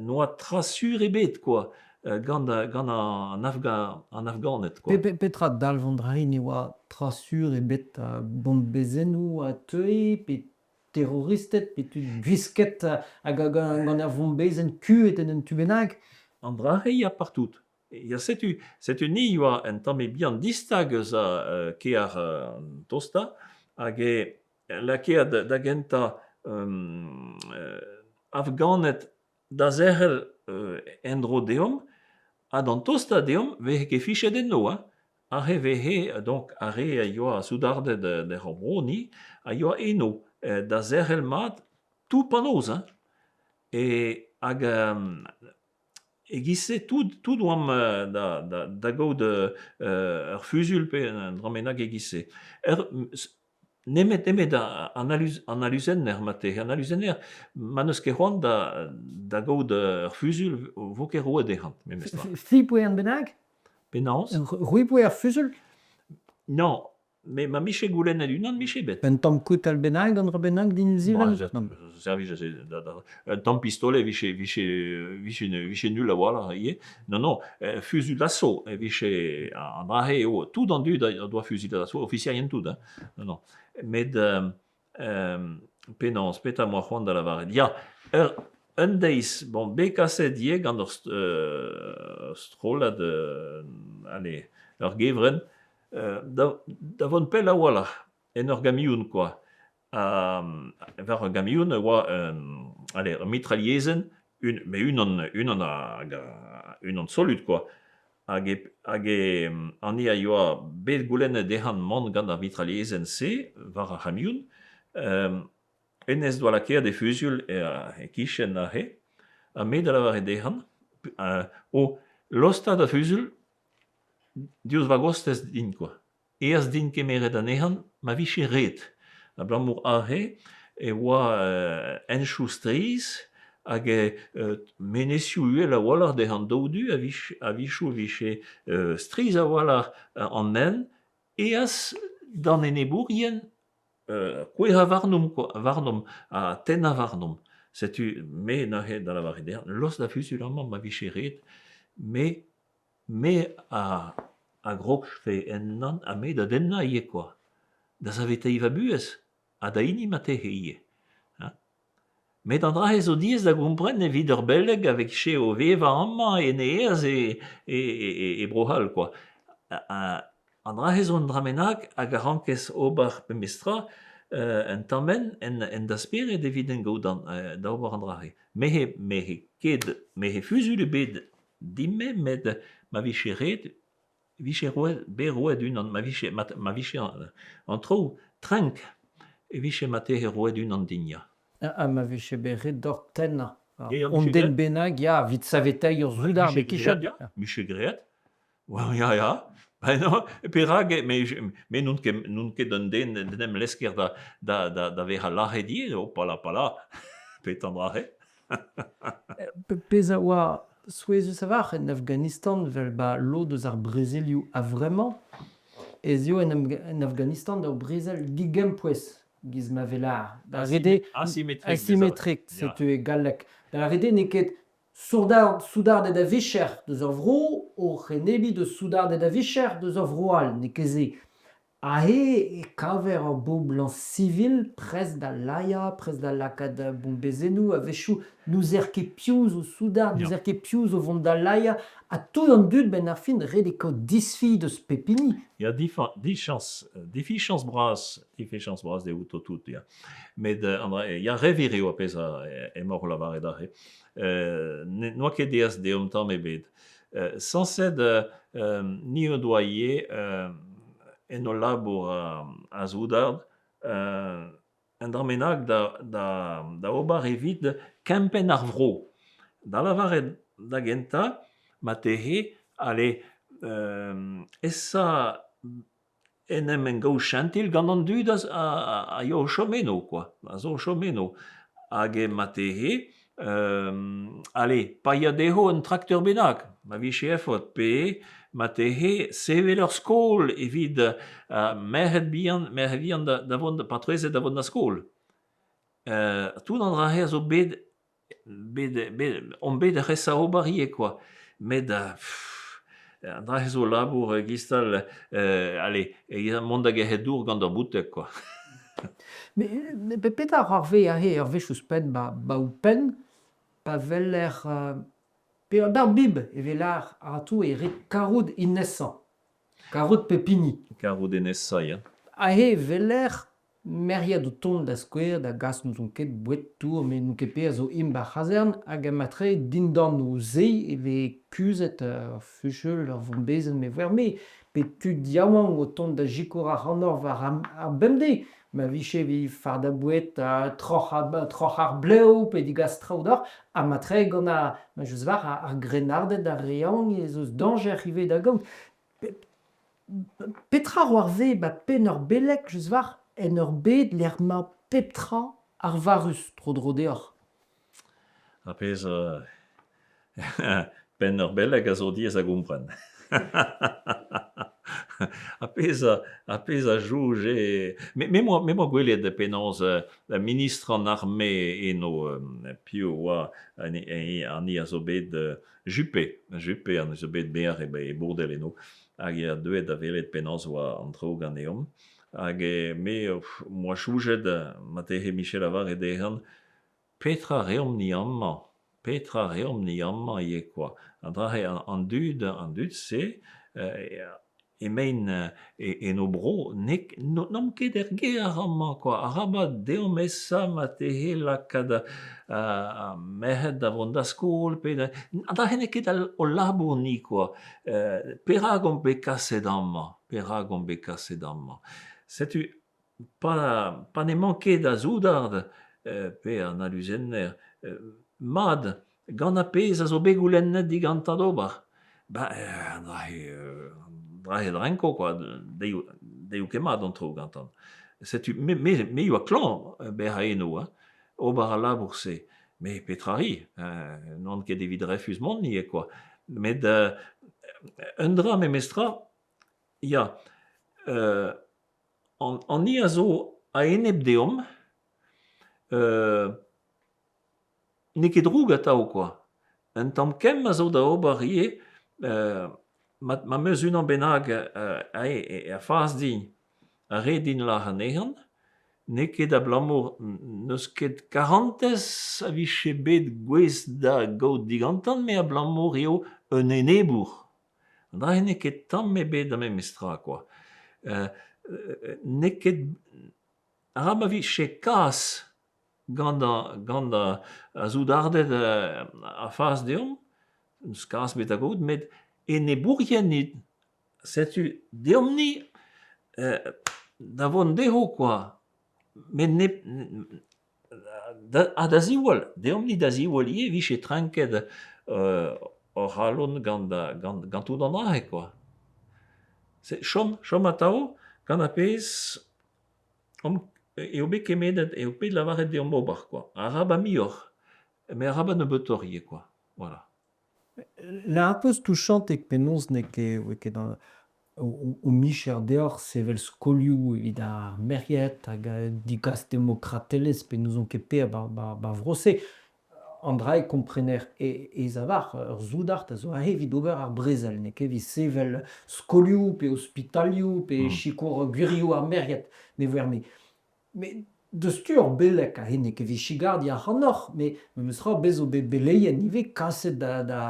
N'oa tra sur ebet kwa gant gant an Afga an Afghaned kwa. Petra dalv an dra-se ne oa tra sur ebet bombezennoù a teue pe terroristed pe tud gwisket hag gant ur vombezenn kuzhet en un tu bennak? An dra-se ya partout. Ya setu setu ni 'yoa un tammig bihan distag eus a kêr tostañ hag e lakaet da gentañ Afghaned da zerc'hel en-dro deomp ha d'an tostañ deomp 'veze ket fichet enno hein. Ar re 'veze donc ar re a yoa soudarded er vro-ni a yoa eno da zerc'hel mat tout penaos hein. E hag E-giz-se tout tout oamp da gaout ur fuzuilh pe un dra bennak e-giz-se. Ur nemet nemet an an aluzenner marteze, an aluzenner ma n'eus ket c'hoant da gaout ur fuzuilh 'vo ket roet dezhañ memestra. C'hwi bennak? Penaos? C'hwi 'poe ar fuzuilh? Non, Met ma 'mije goulennet unan 'mije bet. Un tamm koutal bennak, un dra bennak din ziwall? Servij un tamm pistolet 'vije 'vije 'vije 'vije nul a-walc'h ivez. Non non, fuzuilh d'assaut e vije an dra-se eo tout an dud a doa fuzuilh d'assaut, ofisierien tout hein. Non non. Met penaos, petra 'm boa c'hoant da lavaret? Ya, ur un deiz, bon bet kaset ivez gant ur strollad allez ur gevrenn da vont pell a-walc'h en ur gamion kwa. Ha war ur gamion e oa allez ur mitrailhezenn met unan unan hag unan solut kwa. Hag e hag e an hini a yoa bet goulennet dezhañ mont gant ar mitrailhezenn-se war ar c'hamion hennezh doa lakaet e fuzuilh e-kichen aze ha me da lavaret dezhañ o lostañ da fuzuilh Diouzh va gostez din kwa. Aes din kemeret anezhañ ma vije ret. Abalamour aze e oa henchoù strizh hag menezioù uhel a-walc'h dezhañ daou du a-wechoù e vije strizh a-walc'h an hent aes d'an enebourien kouezhañ warnomp kwa, warnomp ha tennañ warnomp. Setu me neuze da lavaret dezhañ laosk da fuzuilh amañ ma vije ret, me Me a grogfe ennañ ha me da dennañ ivez kwa, da saveteiñ va buhez ha da hini marteze ivez hein. Met an dra-se zo diaes da gompren evit ur beleg a vije o vevañ amañ en e aez e Bro-C'hall kwa. An dra-se zo un dra bennak hag a rankez ober memestra un tamm en da spered evit en gaout da ober an dra-se. Me 'he ket me 'he fuzuilh ebet Din-me met ma vije ret e vije roet bet roet unan ma vije ma vije an traoù trenk e vije marteze roet unan din ya. Ha ma vije bet ret deoc'h tennañ un den bennak ya evit saveteiñ ur soudard e-kichen. Vije graet. Ya ya. Ben non, perak me n'on ket n'on ket un den d'en em lesker da da da da vezañ lazhet ivez, hopala pala, petra an dra-se. Pezh a oa souezhus a-walc'h en Afghanistan 'vel 'ba lod eus ar brezelioù a-vremañ ez eo en Afghanistan ur brezel digempouez 'giz ma vez lâret. Da ret eo asimetrek, setu e galleg. Da ret eo n'eo ket soudarded a-vicher deus ur vro oc'h enebiñ deus soudarded a-vicher deus ur vro all, n'eo ket se. Aze e kaver ur boblañs sivil prest da lazhañ, prest da lakaat bombezennoù, a-wechoù n'ouzer ket piv zo soudard, n'ouzer ket piv zo vont da lazhañ, ha tout an dud 'benn ar fin ret eo kaout disfi deus pep hini. Ya, dichañs, difichañs bras, difichañs bras eo outo tout, ya. Met ya, re wir eo ar pezh emaoc'h o lavaret aze. N'oa ket aes deomp tamm ebet. Sañset ni o doa ivez en hol labour a soudard un dra bennak da ober evit kempenn ar vro. Da lavaret da gentañ marteze ale esa en em gaout gant an dud a yoa o chom eno kwa, a zo o chom eno. Hag marteze ale paeañ dezho un trakteur bennak ma vije efod pe marteze sevel ur skol evit ar merc'hed bihan, merc'hed vihan da vont, paotrezed da vont d'ar skol. Tout an dra-se a zo bet bet bet omp bet oc'h esa ober ivez kwa met an dra-se zo labour e-giz-tal ale mont da gerc'hat dour gant ur bouteg kwa. Met petra a c'hoarvez aze ur wech ouzhpenn 'ba 'ba ho penn pa weler pe d'ar Bibl e vez lâr atav eo ret karout e nesañ. Karout pep hini. Karout e nesañ, ya. Aze e weler meriad o tont da skouer da gas n'ouzon ket boued tour met n'on ket pezh a zo int 'ba 'r c'hazern hag matre dindan o ze e vez kuzhet ur fuchel, ur vombezenn me 'oar-me pe tud yaouank o tont da sikour ac'hanoc'h war ar bemdez ma vije evit fardañ boued ha troc'hañ troc'hañ ar blev pe degas traoù deoc'h ha matre gant ar ma just war ar grennarded ar re yaouank ez eus dañjer ivez da gaout. Petra c'hoarvez 'ba penn ur beleg just war en ur bed lec'h 'mañ pep tra arvarus tro-dro deoc'h? Ar pezh penn ur beleg a zo diaes da gompren. Ar pezh ar pezh a soñj eo me me 'moa me 'moa gwelet penaos ministr an arme eno piv 'oa an hini a zo bet Juppé, Juppé a zo bet maer e Bourdel eno hag eo deuet da welet penaos 'oa an traoù ganeomp. Hag me 'moa soñjet marteze 'mije lavaret dezhañ petra 'reomp-ni amañ, petra 'reomp-ni amañ ivez kwa. An dra-se an dud an dud-se emaint en o bro n'omp ket er gêr amañ kwa, arabat deomp esa marteze lakaat ar merc'hed da vont d'ar skol pe da… An dra-se n'eo ket hol labour-ni kwa, perak omp bet kaset amañ, perak omp bet kaset amañ. Setu pa n'emañ ket ar soudard pe an aluzenner mat gant ar pezh a zo bet goulennet digantañ d'ober, beñ an dra-se an dra-se 'renko kwa, dezho ket mat an traoù gantañ. Setu me me a oa klañv bezañ eno hein, ober al labour-se met petra 'ri, n'oan ket evit refuz mont ivez kwa. Met un dra memestra, ya an hini a zo a-enep deomp n'eo ket droug atav kwa. Un tamm kemm a zo da ober ivez ma 'm eus unan bennak aze a-fas din ha ret din lazhañ anezhañ, n'eo ket abalamour n'eus ket karantez a vije bet gouest da gaout digantañ met abalamour eo un enebour. An dra-se n'eo ket tamm ebet ar memes tra kwa. N'eo ket arabat ma vije kas gant gant ar soudarded a-fas deomp, n'eus kas ebet da gaout met enebourien int. Setu deomp-ni da vont dezho kwa met nep ha da ziwall, deomp-ni da ziwall ivez e vije trenket hor c'halon gant gant tout an dra-se kwa. Chom chom atav gant ar pezh omp eo bet kemennet, eo bet lavaret deomp ober kwa. Arabat muioc'h, met arabat nebeutoc'h ivez kwa, voilà. Lâret 'peus touchañtek penaos n'eo ket 'oa ket ho micher deoc'h sevel skolioù evit ar merc'hed hag degas demokratelezh pe n'ouzon ket pe 'ba 'ba vro-se. An dra e komprener aes a-walc'h, ur soudard a zo aze evit ober ar brezel, n'eo ket evit sevel skolioù pe ospitalioù pe sikour gwirioù ar merc'hed, ne oar me. Met deus tu ur beleg aze n'eo ket evit chigardiñ ac'hanoc'h, met memestra bez zo bet beleien ivez kaset da da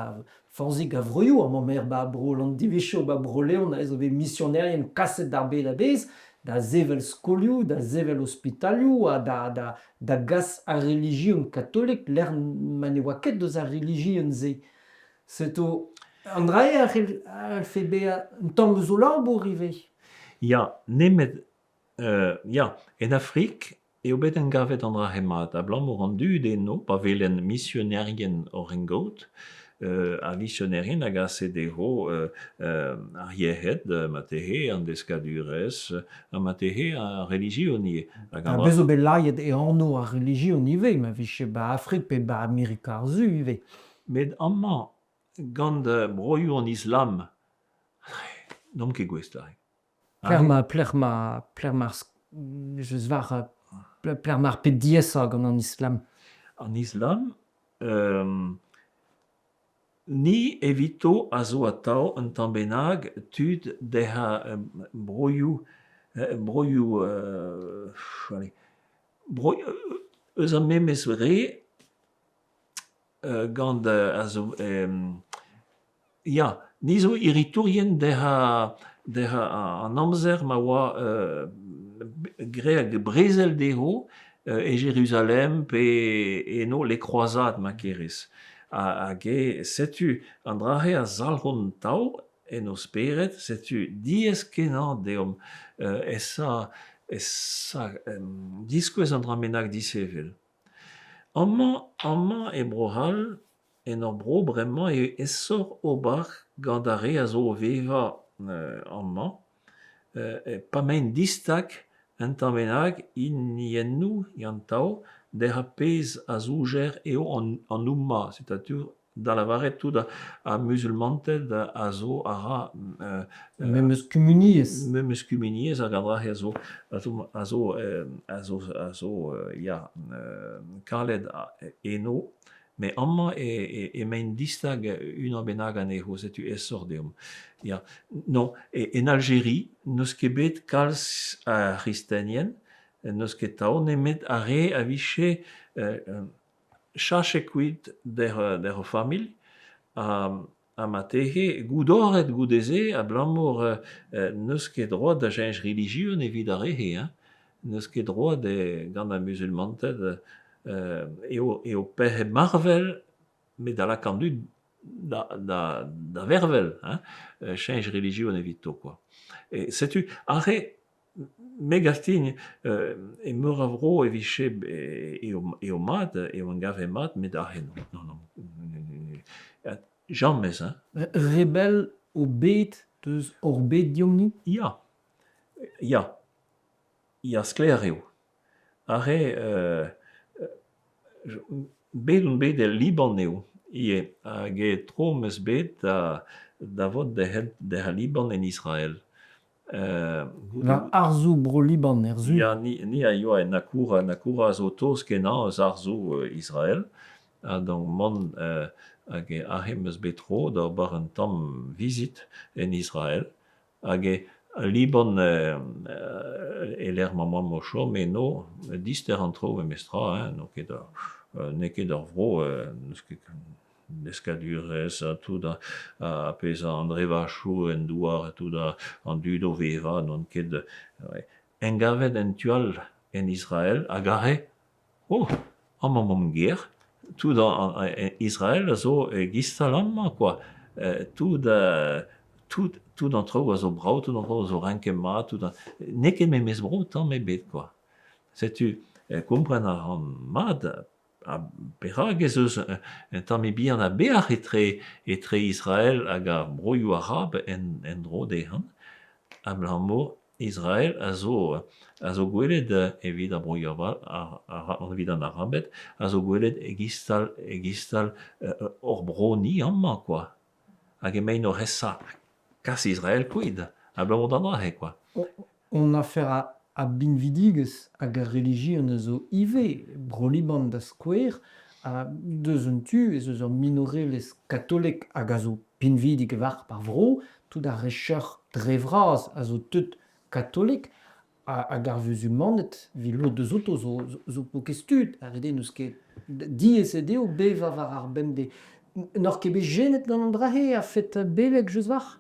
forzhik a vroioù, amañ 'maer 'ba bro Landivizio, 'ba Bro-Leon aze zo bet misionerien kaset d'ar bed a-bezh da sevel skolioù, da sevel ospitalioù ha da da da gas ar relijion katolik lec'h ma ne oa ket deus ar relijion-se. Setu. An dra-se a c'hellfe bezañ un tamm eus o labour ivez. Ya, nemet ya, en Afrik eo bet engavet an dra-se mat abalamour an dud eno pa welent misionerien oc'h en gaout ar visionerien a gase dezho ar yec'hed marteze, an deskadurezh ha marteze ar relijion ivez. Hag an Ha dra- bez zo bet lakaet e anv ar relijion ivez ma vije 'ba Afrik pe 'ba Amerika ar Su ivez. Met amañ gant broioù an Islam n'omp ket gouest aze. Pelec'h 'ma pelec'h 'ma pelec'h 'ma ar eus war pelec'h 'ma ar pep diaesañ gant an Islam. An Islam ni evito a zo atav un tamm bennak tud dezhañ broioù broioù allez eus ar memes re gant a zo ya, ni zo heritourien dezhañ an amzer ma oa graet brezel dezho e Jeruzalem pe eno les croisades ma kerez. Hag eo setu an dra-se a zalc'hont atav en o spered, setu diaes-kenañ deomp esa esa diskouez un dra bennak disheñvel. Amañ amañ e Bro-C'hall en hor bro bremañ eo aesoc'h ober gant ar re a zo o vevañ amañ pa 'maint distag un tamm bennak hiniennoù gantañ d'er pezh a soñjer eo an oumma c'est-à-dire da lavaret tout ar muzulmanted a zo a ra Memes kumuniezh. Memes kumuniezh hag an dra-se a zo a zo a zo a zo a zo ya kalet eno met amañ emaint distag unan bennak anezho setu aesoc'h deomp. Ya non en Aljeria n'eus ket bet kalz a c'hristenien n'eus ket tav nemet ar re a vije Cheñchet kuit d'he familh ha marteze goudoret goude-se abalamour n'eus ket droad da cheñch relijion evit ar re-se hein. N'eus ket droad gant ar muzulmanted eo pec'hed marvel met da lakaat an dud da vervel hein, cheñch relijion evito kwa. Setu aze Me 'gav din e meur a vro e vije eo mat, eo emgavet mat met aze non, non, james hein. Re bell o bed deus hor bed deomp-ni? Ya, ya, ya sklaer eo. Aze bet on bet el Liban eo ivez hag e tro 'm eus bet da vont d'al Liban en Israel. War harzoù Bro-Liban er su. Ya, ni a yoa en Akoura. En Akoura a zo tost-kenañ eus harzoù Israel. Ha donc mont hag aze 'm eus bet tro d'ober un tamm vizit en Israel. Hag al Liban e-lec'h ma oamp o chom eno, dister an traoù memestra hein, n'eo ket n'eo ket ur vro n'eus ket Deskadurezh ha tout ar pezh an drevachoù en douar ha tout an dud o vevañ n'on ket engavet en tu all en Israel hag aze oh amañ 'maomp ger tout Israel a zo e-giz-tal amañ kwa tout tout tout an traoù a zo brav tout an traoù a zo renket mat tout n'eo ket memes bro tamm ebet kwa setu kompren a ran mat Ha perak ez eus un tammig bihan a beoc'h etre Israel hag ar broioù arab en-dro dezhañ abalamour Israel a zo gwelet evit ar broioù evit an Arabed a zo gwelet e-giz-tal e-giz-tal hor bro-ni amañ kwa. Hag emaint oc'h esa kas Israel kuit abalamour d'an dra-se kwa. Hon afer a binvidigezh hag a relijion a zo ivez, Bro-Liban da skouer, ha deus un tu ez eus ur minorelezh katolik hag a zo pinvidik war ar vro, tout ar re cheuc'h dre vras a zo tud katolik, hag ar vuzulmaned, evit lod deus outo, zo paourkaezh tud, ar re-se n'eus ket diaes eo dezho bevañ war ar bemdez. N'oc'h ket bet jenet gant an dra-se a-fet beleg, just war?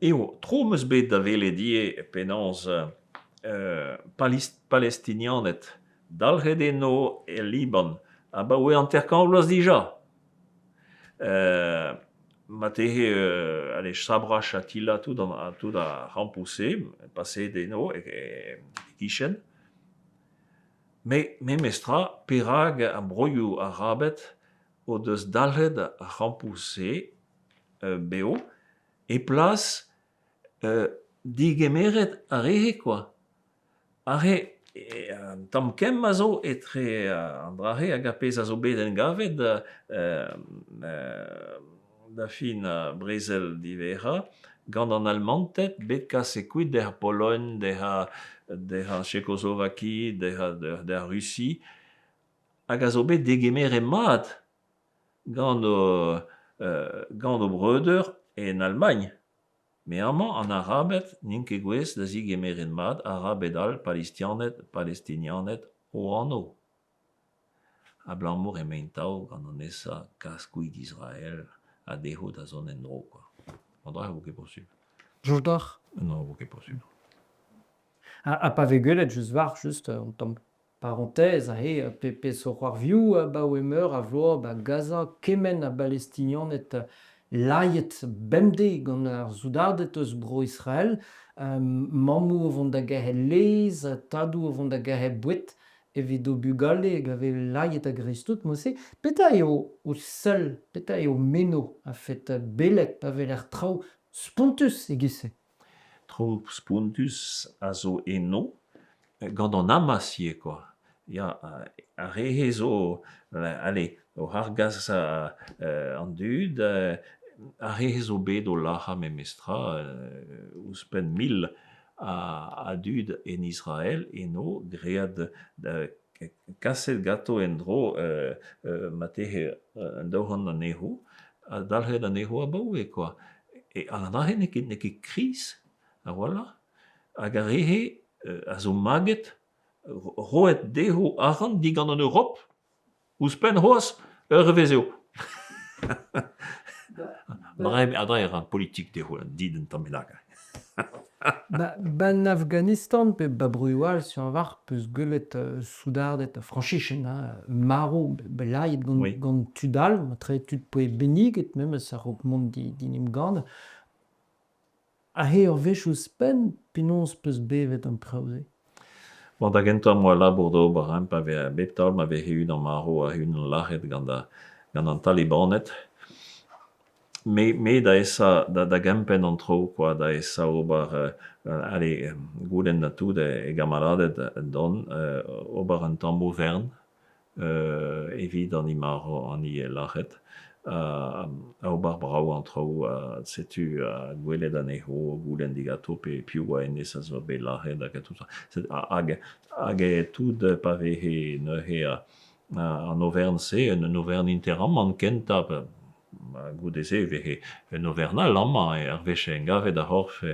Eo, tro 'm eus bet da welet ivez penaos Palestinianed dalc'het eno el Liban abaoe 50 vloaz dija. Marteze allez Sabra Chatila tout an tout ar c'hampoù-se paseet eno e-kichen. Met memestra perak ar broioù arabed o deus dalc'het ar c'hampoù-se bev e-plas degemeret ar re-se kwa. Aze un tamm kemm a zo etre an dra-se hag ar pezh a zo bet engavet da fin ar brezel diwezhañ gant an Almanted bet kaset kuit d'ar Pologn, d'ar Tchekoslovaki, d'ar Rusi hag a zo bet degemeret mat gant o breudeur en Alamagn. Met amañ an Arabed n'int ket gouest da zegemeret mat Arabed all Palestianed, Palestinianed o anv. Abalamour emaint atav gant an nesañ kas kuit Israel ha dezho da zont en-dro kwa. An dra-se 'vo ket posupl. Soñj deoc'h ? Non, 'vo ket posupl. Ha pa vez gwelet just war just un tamm parenthèse aze pezh zo c'hoarvioù abaoe meur a vloaz 'ba Gaza kement a Balestinianed lazhet bemdez gant ar soudarded eus Bro-Israel, mammoù o vont da gerc'hat laezh, tadoù o vont da gerc'hat boued evit o bugale hag a vez lazhet a-greiz-tout mod-se. Petra eo ho sell, petra eo ho meno a-fet beleg pa weler traoù spontus e-giz-se? Traoù spontus a zo eno gant an Hamas ivez kwa, ya ar re-se zo allez oc'h argas an dud, ar re-se zo bet o lazhañ memestra ouzhpenn mil a dud en Israel eno graet kaset ganto en-dro marteze un daou-c'hant anezho ha dalc'het anezho abaoe kwa. An dra-se n'eo ket n'eo ket kriz a-walc'h hag ar re-se a zo maget roet dezho arc'hant digant an Europ ouzhpenn c'hoazh ur vezh eo. Adre e ran politik dezho dit un tamm bennak. 'Ba 'n Afghanistan pe 'ba broioù all sur a-walc'h 'peus gwelet soudarded frañsizien hein, marv bet gant, gant tud all, matre tud poe benniget memes a-raok mont d'en em gannañ. Aze ur wech ouzhpenn, penaos 'peus bevet an traoù-se ? Bon da gentañ 'm boa labour d'ober hein, pa vez bep taol ma veze unan marv ha unan lazhet gant gant an Talibaned. Me me da esa da gempenn an traoù kwa, da esa ober allez goulenn ha tout e gamaladed dont ober un tamm overn evit an hini marv, an hini lazhet ha ober brav an traoù ha setu gwelet anezho, goulenn diganto pe piv oa hennezh a zo bet lazhet hag tout ça. Hag hag tout pa veze neuze an overn-se, un overn interamant kentañ goude-se e veze un overn all amañ ar wech en em gavet ar c'horf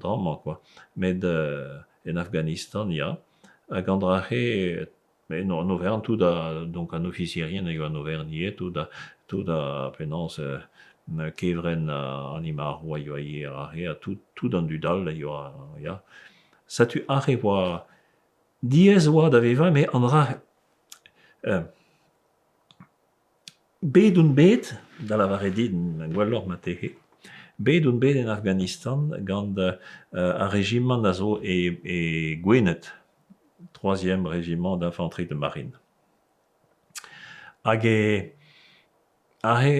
damañ kwa. Met en Afghanistan ya, hag an dra-se an overn tout donc an ofisierien a yoa an overn ivez tout tout penaos kevrenn an hini marv a yoa ivez aze ha tout an dud all a yoa ya. Setu aze e oa diaes e oa da vevañ met an dra Bet on bet, da lavaret din gwelloc'h marteze, bet on bet en Afghanistan gant ar rejimant a zo e e Gwened, troisième régiment d'infanterie de marine. Hag aze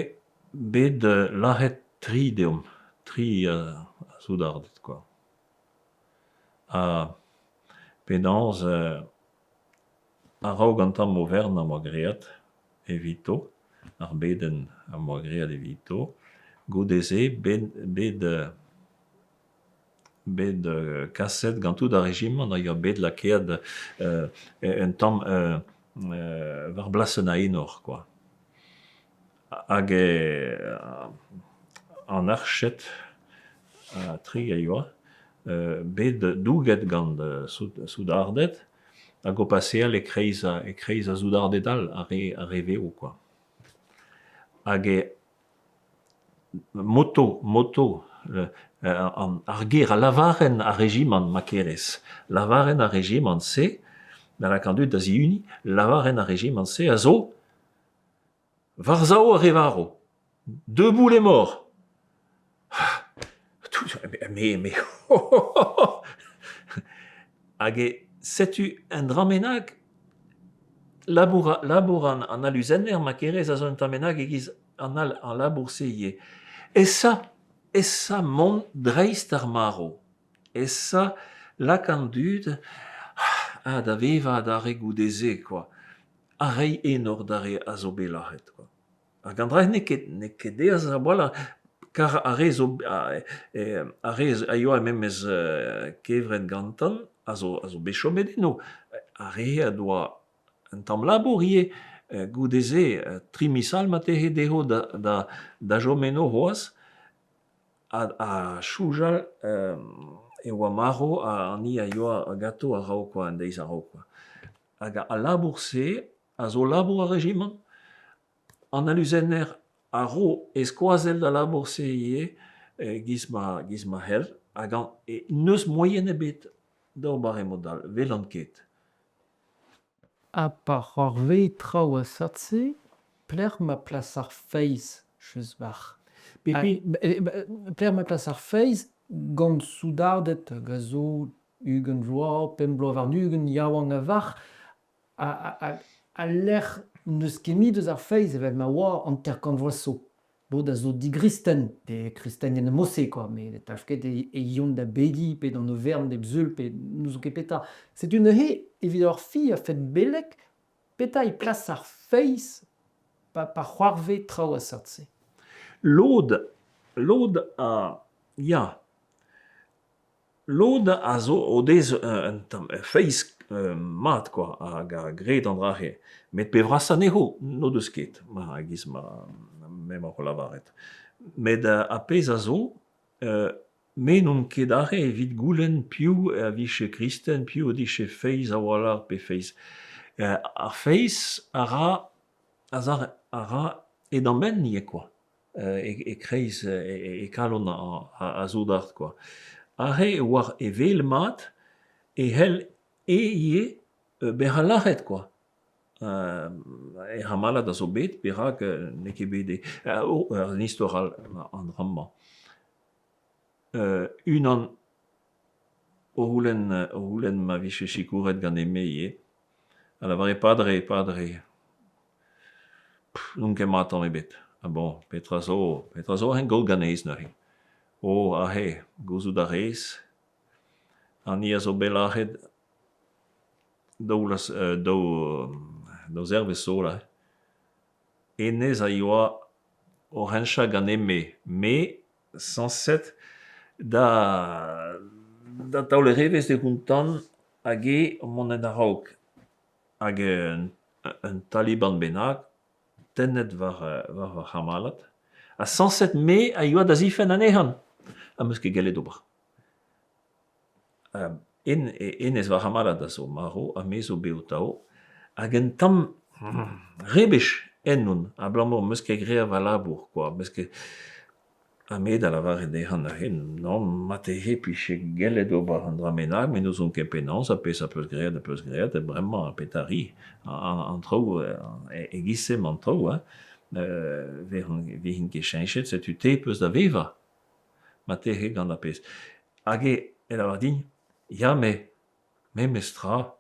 bet lazhet tri deomp, tri soudard kwa. Ha penaos a-raok an tamm overn am boa graet evito, ar bedenn am boa graet evito, goude-se bet bet bet kaset gant tout ar rejimant a yoa bet lakaet un tamm war blasenn a enor kwa. Hag an arched tri a yoa bet douget gant soudarded hag o paseal e-kreiz e-kreiz ar soudarded all, ar re ar re vev kwa. Hag moto moto ar ger a lavarenn ar rejimant ma kerez, lavarenn ar rejimant-se da lakaat an dud da zihuniñ, lavarenn ar rejimant-se a zo. War-sav ar re varv. Debout les morts. Me, me, Hag e setu un dra bennak, labour, labour an, an aluzenner ma kerez a zo un tamm bennak e-giz an all al labour-se ivez. Esa, esa mont dreist ar marv. Esa lak an dud ah, da vevañ adarre goude-se kwa. Ha reiñ enor d'ar re a zo bet lazhet kwa. Hag an dra-se n'eo ket n'eo ket aes a-walc'h kar ar re zo ar re a yoa memes kevret gantan a zo a zo bet chomet eno. Ar re a doa un tamm labour ivez goude-se tri miz all marteze dezho da da da chom eno c'hoazh ha soñjal e oa marv an hini a yoa ganto a-raok kwa an deiz a-raok kwa. Hag al labour-se a zo labour ar rejimant. An aluzenner a ro e skoazell d'al labour-se ivez e-giz ma giz ma c'hell hag n'eus moaien ebet d'ober e mod all, 'welan ket. Ha pa c'hoarvez traoù a seurt-se, pelec'h emañ plas ar feiz, just war? Pelec'h emañ plas ar feiz gant soudarded hag a zo ugent vloaz, pemp bloaz warn-ugent, yaouank a-walc'h, al lec'h n'eus ket mui deus ar feiz evel ma oa hanter-kant vloaz zo. Lod a zo digristen, pe kristenien mod-se kwa, met ne talv ket e yont da bediñ pe d'an oferenn bep sul pe n'ouzon ket petra. Setu neuze evit ur fi a-fet beleg, petra e plas ar feiz pa c'hoarvez traoù a seurt-se? Lod, lod a ya. Lod a zo o dez un tamm feiz mat kwa hag a gred an dra-se met pe vrasañ anezho n'o deus ket ma e-giz ma m'emaoc'h o lavaret. Met ar pezh a zo me n'on ket aze evit goulenn piv a vije kristen, piv o dije feiz a-walc'h pe feiz. Ar feiz a ra a ra e damm-benn ivez kwa. E-kreiz e kalon ar soudard kwa. Aze e oar e wel mat e c'hell e ivez bezañ lazhet kwa. E c'hamalad a zo bet, perak n'eo ket bet oh un istor all an dra-mañ. Unan o c'houlenn o c'houlenn ma vije sikouret ganin-me ivez a lavare padre, padre. N'on ket mat tamm ebet. Ha bon, petra zo, petra zo en gaout ganez neuze ? Oh, aze, gouzout a rez, an hini a zo bet lazhet daou vloaz daou daou zervezh zo là. Hennezh a yoa oc'h henchañ ganin-me, me sañset da da taoler evezh d'e gontan hag eo mont en a-raok. Hag un taliban bennak tennet war war va c'hamalad ha sañset me a yoa da zifenn anezhañ ha 'm eus ket gellet ober. Hennezh va c'hamalad a zo marv ha me zo bev atav hag un tamm rebech ennon abalamour 'm eus ket graet va labour kwa, 'm eus ket Ha me da lavaret dezhañ neuze nann marteze 'pije gellet ober un dra bennak met n'ouzon ket penaos ar pezh az peus graet az peus graet ha bremañ petra 'ri an traoù e-giz-se emañ an traoù hein 'vezint ket cheñchet setu te 'peus da vevañ marteze gant ar pezh. Hag e lavar din ya met memes tra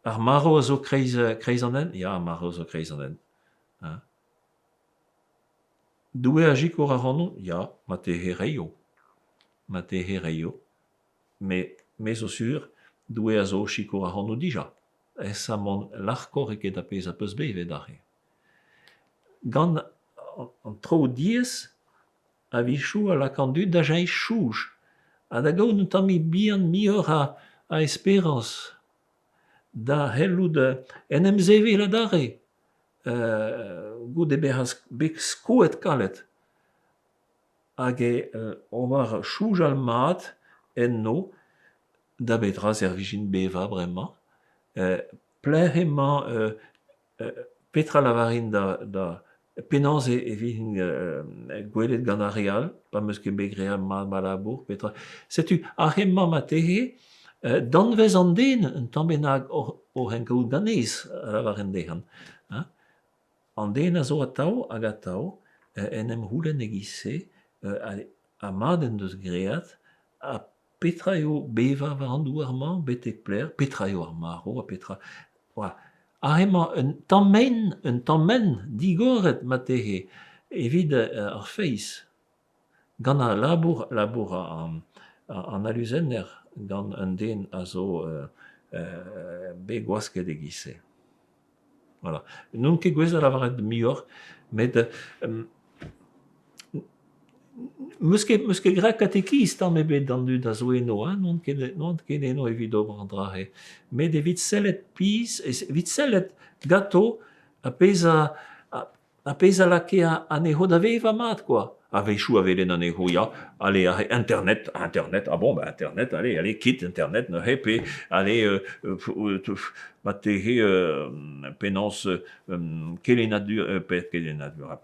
ar marv a zo kreiz kreiz an hent? Ya ar marv a zo kreiz an hent hein. Doue a sikour ac'hanon ? Ya, marteze reio. Marteze reio. Met me zo sur, Doue a zo o sikour ac'hanon dija. Aesañ mont larkoc'h eget ar pezh az peus bevet aze. Gant an traoù diaes a-wechoù a lak an dud da cheñch soñj ha da gaout un tammig bihan muioc'h a esperañs da c'hellout en em sevel adarre. Goude bezañ bet skoet kalet hag ober soñjal mat enno da betra servijint bevañ bremañ pelec'h emañ petra lavarin da da penaos e vin gwelet gant ar re all pa 'm eus ket bet graet mat ma labour petra setu aze emañ marteze danvez an den un tamm bennak oc'h en kaout ganez a lavaren dezhañ hein. An den a zo atav hag atav en em c'houlenn e-giz-se ha mat en deus graet ha petra eo bevañ war an douar-mañ, betek pelec'h, petra eo ar marv ha petra… Voilà. Aze emañ un tamm mein, un tamm hent digoret marteze evit ar feiz gant al labour, labour an aluzenner gant un den a zo bet gwasket e-giz-se. Voilà. N'on ket gouest da lavaret muioc'h met 'meus ket 'meus ket graet katekiz tamm ebet d'an dud a zo eno hein, n'on ket n'oan ket eno evit ober an dra-se. Met evit sellet pizh, evit sellet ganto ar pezh a Ar pezh a lakae anezho da vevañ mat kwa. A-wechoù a welen anezho ya, ale aze internet, internet, ah bon ben internet, allez, allez kit internet neuze pe allez marteze penaos kelennadur pe kelennadur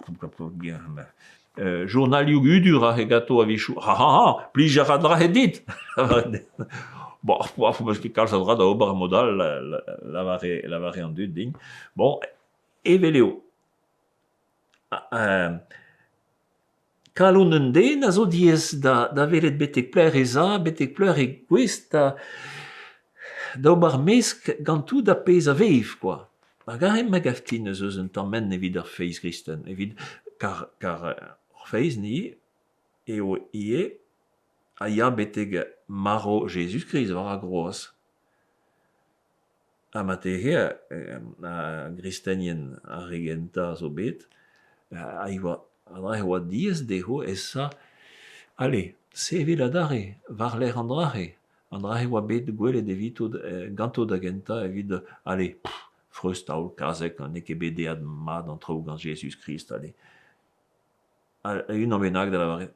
journalioù hudur aze ganto a-wechoù, ha ha ha, plij a ra dra-se dit Bon, 'meus ket kalz a dra da ober mod all, lavare lavare an dud din. Bon, Evel eo. Kalon un den a zo diaes da welet betek pelec'h ez a, betek pelec'h eo gouest da ober mesk gant tout ar pezh a vev kwa. Hag aze me 'gav din ez eus un tamm hent evit ar feiz gristen, evit kar kar hor feiz-ni eo ivez a ya betek marv Jezuz-Krist war ar groaz. Ha marteze ar gristenien ar re gentañ zo bet a yoa a oa diaes dezho esa ale sevel adarre war-lerc'h an dra-se. An dra-se oa bet gwelet evito ganto da gentañ evit ale freuz-taol kazeg n'eo ket bet aet mat an traoù gant Jezuz-Krist ale. Unan bennak da lavaret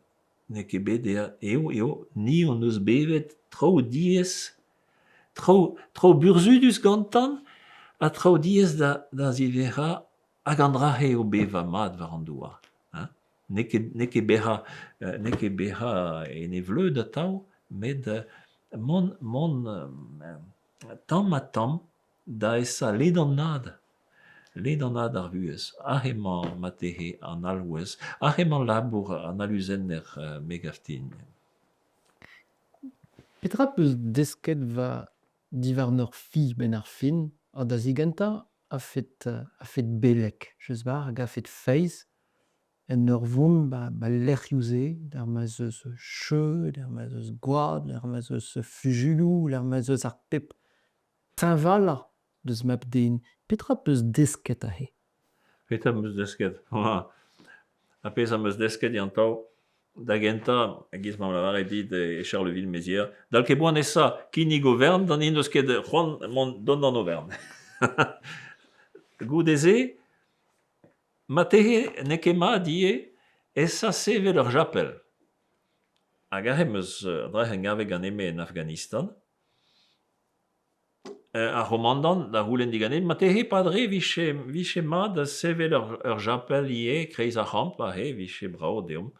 n'eo ket bet eo eo ni hon eus bevet traoù diaes, traoù traoù burzhudus gantañ ha traoù diaes da da ziverrañ hag an dra-se eo bevañ mat war an douar hein. N'eo ket n'eo ket bezañ n'eo ket bezañ en e vleud atav met mont mont tamm-ha-tamm da esa ledanaat ledanaat ar vuhez. Aze emañ marteze an alc'hwez, aze emañ labour an aluzenner me 'gav din. Petra 'peus desket war diwar ur fi 'benn ar fin ha da zigentañ a-fet a-fet beleg just 'war hag a-fet feiz en ur vont 'ba 'al lec'hioù-se lec'h ma'z eus cheu, lec'h ma'z eus gwad, lec'h ma'z eus fuzuilhoù, lec'h ma'z eus ar pep teñvalañ deus mab-den. Petra 'peus desket aze? Petra 'm eus desket ? Ar pezh am eus desket eo an taol, da gentañ, e-giz ma lavaret dit e Charleville-Mézières, dal ket poan esa kinnig overn d'an hini n'eus ket c'hoant mont dont d'an overn. Goude-se, marteze n'eo ket mat ivez esa sevel ur japel. Hag aze 'm eus an dra-se gavet ganin-me en Afghanistan. Ar c'homandant da c'houlenn diganin marteze padre 'vije 'vije mat da sevel ur japel ivez e-kreiz ar c'hamp aze 'vije brav deomp.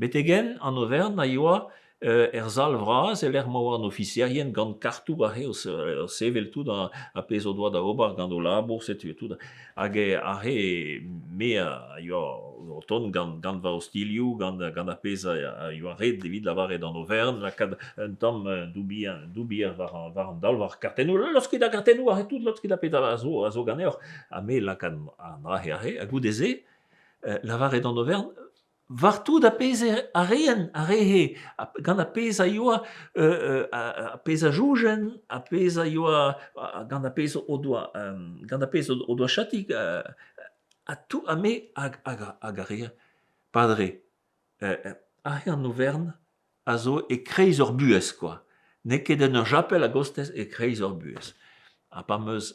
Betek-henn an overn a yoa er sal vras e-lec'h ma oa an ofiserien gant kartoù aze o sevel tout ar pezh o doa da ober gant o labour setu tout. Hag aze me a yoa o tont gant gant va ostilhoù, gant gant ar pezh a yoa ret evit lavaret an overn, lakaat un tamm doubier war war an daol, war kartennoù, laoskit ar kartennoù aze tout, laoskit ar pezh a zo a zo ganeoc'h. Ha me lakaat an dra-se aze, ha goude-se lavaret an overn war tout ar pezh a reen, a rehe, gant ar pezh a yoa, ar pezh a soñjen, ar pezh a yoa, gant ar pezh o doa gant ar pezh o doa chatik ha tout ha me hag hag hag a rea padre aze an overn a zo e-kreiz hor buhez kwa. N'eo ket en ur japel a-gostez, e-kreiz hor buhez. Ha pa 'm eus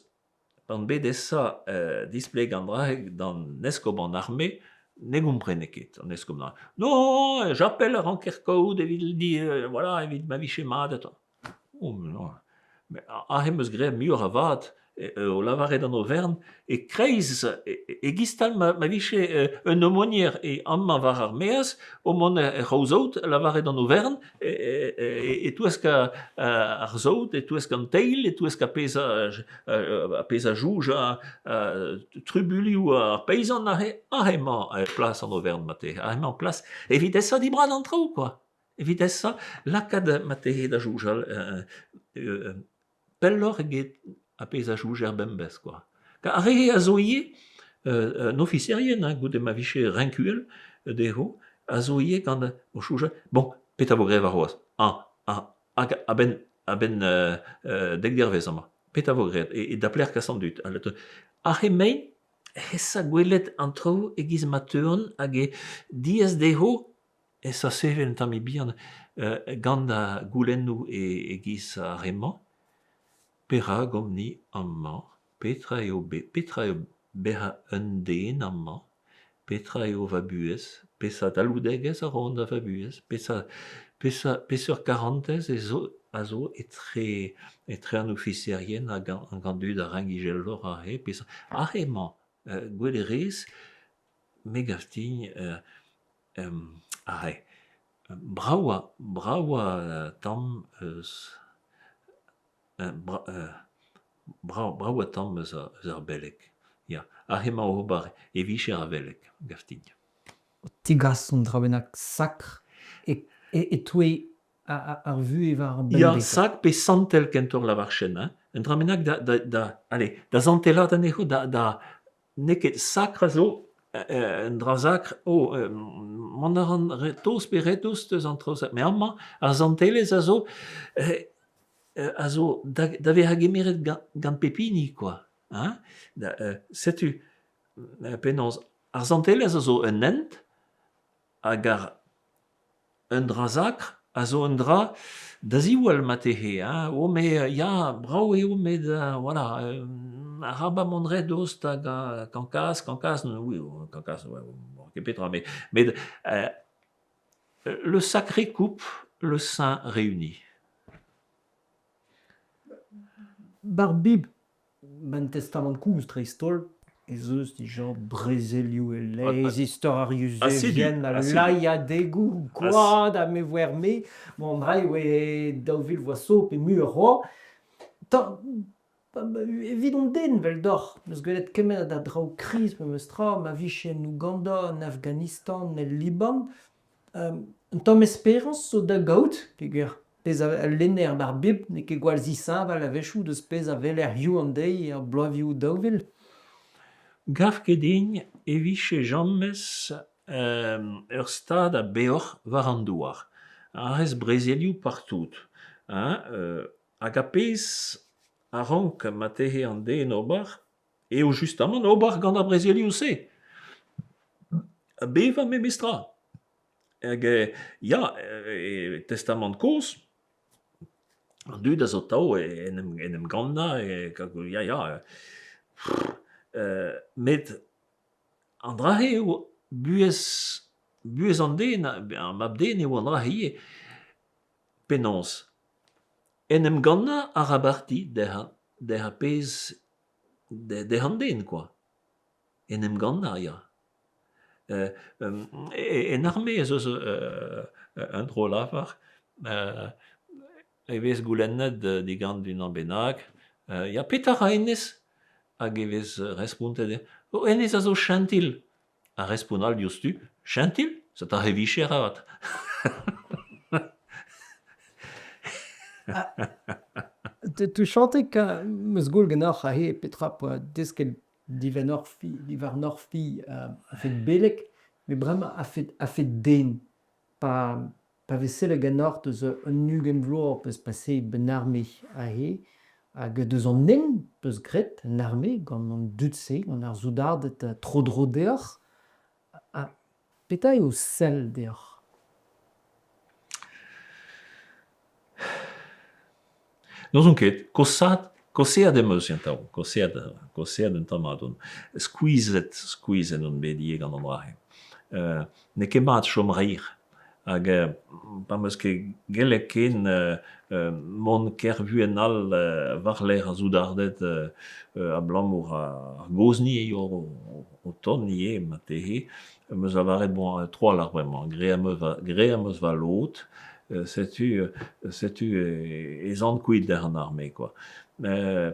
pa on bet esa displegañ an dra-se d'an eskob an arme, ne gomprene ket an eskob an arme. Non, japel a ranker kaout evit voilà, evit ma vije mat atav. Oh non, aze 'm eus graet muioc'h a vad o lavaret an oferenn e-kreiz e-giz-tal ma vije un aumônier amañ war ar maez o mont er c'hraou-saout lavaret an oferenn e-touesk ar saout, e-touesk an teil, e-touesk ar pezh ar pezh a soñj trubuilhoù ar peizant aze, aze emañ plas an oferenn marteze, aze emañ plas evit esa dibradañ an traoù kwa, evit esa lakaat marteze da soñjal pelloc'h eget ar pezh a soñjer bemdez kwa. Ar re a zo ivez an ofiserien hein goude ma vije renk uhel dezho a zo ivez gant o soñjal bon petra vo graet warc'hoazh ah ah hag a-benn a-benn dek dervezh amañ petra vo graet e da pelec'h kas an dud ar re-mañ esa gwelet an traoù e-giz ma teuont hag eo diaes dezho esa sevel un tammig bihan gant ar goulennoù e-giz ar re-mañ perak omp-ni amañ petra eo bet petra eo bezañ un den amañ petra eo va buhez peseurt talvoudegezh a roan da va buhez peseurt peseurt peseurt karantez ez zo a zo etre etre an ofiserien hag an dud a renk izeloc'h aze peseurt aze emañ gwelet e rez me 'gav din aze bravañ bravañ tamm eus Brav tamm eus ar beleg, ya. Aze emañ ober e vicher a veleg, gav din. O tegas un dra bennak sakr e-touez ar vuhez war ar bemdez. Ya, sakr pe santel kentoc'h lavarchen, hein. Un dra bennak da, da, da, allez, da santelaat anezho, da, da, n'eo ket sakr a zo, un dra sakr, oh, mont a ran re tost pe re dost eus an traoù-se. Met amañ, ar santelezh a zo a zo da, da vezañ gemeret gant, gant pep hini kwa hein da, setu penaos ar santelezh a zo un hent hag ar un dra sakr a zo un dra da ziwall marteze hein oh me ya brav eo met voilà arabat mont re dost hag kankaz kankaz oui kankaz ket petra met met le sacré coupe le saint réunit. Bar Bibl, 'ba 'n Testamant kozh dreist-holl, ez eus dija brezelioù e-leizh, istor ar Yuzevien, al lailhadegoù, gwad ha me 'voer-me. Bon, an dra e oa 2000 vloaz zo pe muioc'h c'hoazh. Evit an den 'veldoc'h 'm eus gwelet kement a draoù kriz memes tra ma vije en Ouganda, en Afghanistan, el Liban. Un tamm esperañs zo da gaout peogwir pezh a lenner 'bar Bibl n'eo ket gwall zisheñvel a-wechoù deus pezh a weler hiziv an deiz er bloavezhioù 2000. Gav ket din e vije james ur stad a beoc'h war an douar. Ahez brezelioù partout hein hag ar pezh a rank marteze an den ober eo justamant ober gant ar brezelioù-se. Bevañ memestra. Hag ya, e Testamant kozh, an dud a zo atav en em en em gannañ ya ya met an dra-se eo buhez buhez an den, ar mab-den eo an dra-se ivez. Penaos ? En em gannañ a ra parti dezhañ dezhañ pezh dezhañ an den kwa. En em gannañ ya. En arme ez eus un dro-lavar e vez goulennet digant unan bennak ya petra 'ra hennezh ? Hag e vez respontet dezhañ oh hennezh a zo chentil. Ar respont all diouzhtu chentil ? Setu aze vicher avat. Tuchant 'm eus gwell ganeoc'h aze petra 'poa desket diwarnoc'h-fi a-fet beleg, met bremañ a-fet a-fet den. Pa pa vez sellet ganeoc'h deus un ugent vloaz peus paseet 'benn arme aze hag deus an hent 'peus graet en arme gant an dud-se, gant ar soudarded tro-dro deoc'h, ha petra eo sell deoc'h ? N'ouzon ket, kosaat, kaozeat em eus atav, kaozeat, kaozeat un tamm mat on. Skuizhet, skuizhet on bet ivez gant an dra-se. N'eo ket mat chom reir. Hag pa 'm eus ket gellet ken mont ker buan all war-lerc'h ar soudarded abalamour ar gozhni a oa o tont ivez marteze em eus lavaret bon trawalc'h bremañ, graet em eus va lod setu setu ez an kuit eus an arme kwa.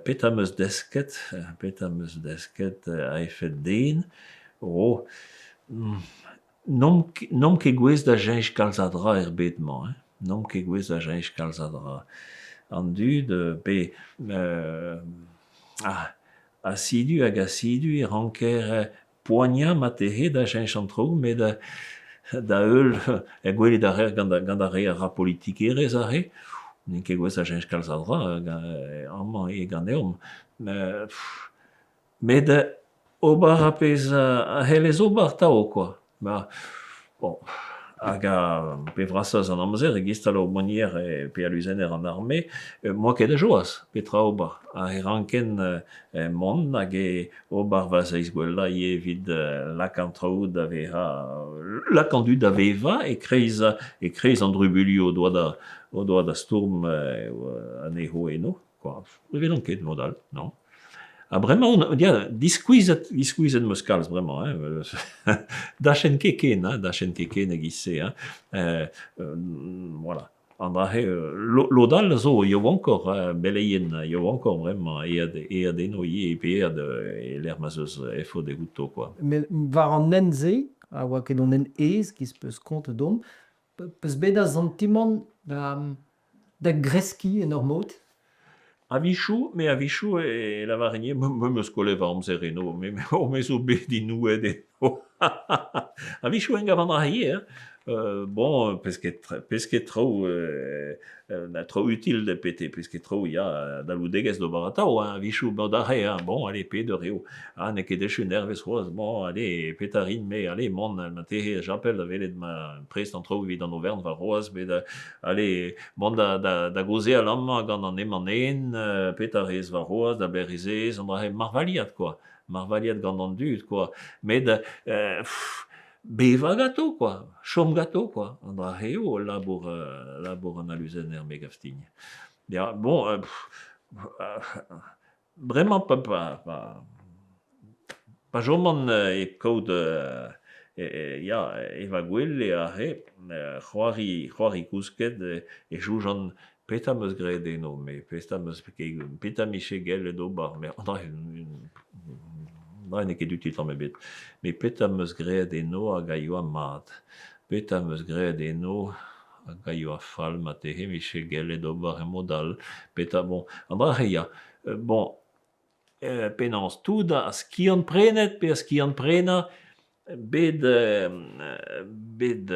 Petra 'm eus desket, petra 'm eus desket a-fet den ? Oh ! N'omp ket gouest da cheñch kalz a dra er bed-mañ hein, n'omp ket gouest da cheñch kalz a dra. An dud pe asidu hag asidu e ranker poaniañ marteze da cheñch an traoù met da-heul er gwelet a reer gant ar re a ra politikerezh aze n'int ket gouest da cheñch kalz a dra amañ eo ganeomp. Met ober ar pezh a c'hellez ober atav kwa, bon hag ar pep brasañ eus an amzer e-giz aomonier pe aluzener an arme 'moa ket da choaz petra ober ha e ranken mont hag ober va seizh gwellañ ivez evit lakaat an traoù da vezañ lakaat an dud da vevañ e-kreiz e-kreiz an trubuilhoù o doa da o doa da stourm anezho eno kwa. Ne welan ket mod all, nann. Ha bremañ on ya diskuizhet diskuizhet 'm eus kalz bremañ hein dachenn ket ken hein dachenn ket ken e-giz-se hein voilà. An dra-se lod all a zo yaouankoc'h beleien yaouankoc'h bremañ aet aet eno ivez pe aet e-lec'h ma'z eus efod outo kwa. Met war an hent-se, a oa ket an hent aes 'giz 'peus kontet deomp, 'peus bet ar santimant da da greskiñ en ur mod? A-wechoù, met a-wechoù e lavaren ivez me 'm eus kollet va amzer eno, me me zo bet inouet eno. A-wechoù en gavan ra ivez hein. Bon pesked pesked traoù traoù util bete pesked traoù ya dalvoudegezh d'ober atav hein, a-wechoù mod aze hein, bon allez pet eur eo ? Ah n'eo ket echu an eurvezh c'hoazh, bon allez petra 'rin-me, allez mont marteze er chapel da welet ma prest an traoù evit an oferenn warc'hoazh met allez mont da da gaozeal amañ gant an hemañ-hen, petra 'rez warc'hoazh, da belec'h ez ez, an dra-se marvailhat kwa, marvailhat gant an dud kwa, met bevañ ganto kwa, chom ganto kwa, an dra-se eo labour labour an aluzener me 'gav din. Ya bon bremañ pa pa pa choman hep kaout ya e va gwele aze c'hoari c'hoari kousket e soñjan petra 'm eus graet eno me, petra 'm eus petra 'm bije gellet ober me an dra-se n'eo ket util tamm ebet met petra 'm eus graet eno hag a yoa mat, petra 'm eus graet eno hag a yoa fall marteze 'mije gellet ober e mod all, petra bon an dra-se ya. Bon penaos tout ar skiant-prenet pe ar skiant-prenañ bet bet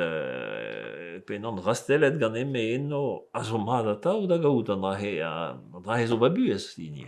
penaos rastellet ganin-me eno a zo mat atav da gaout an dra-se, an dra-se zo va buhez hini.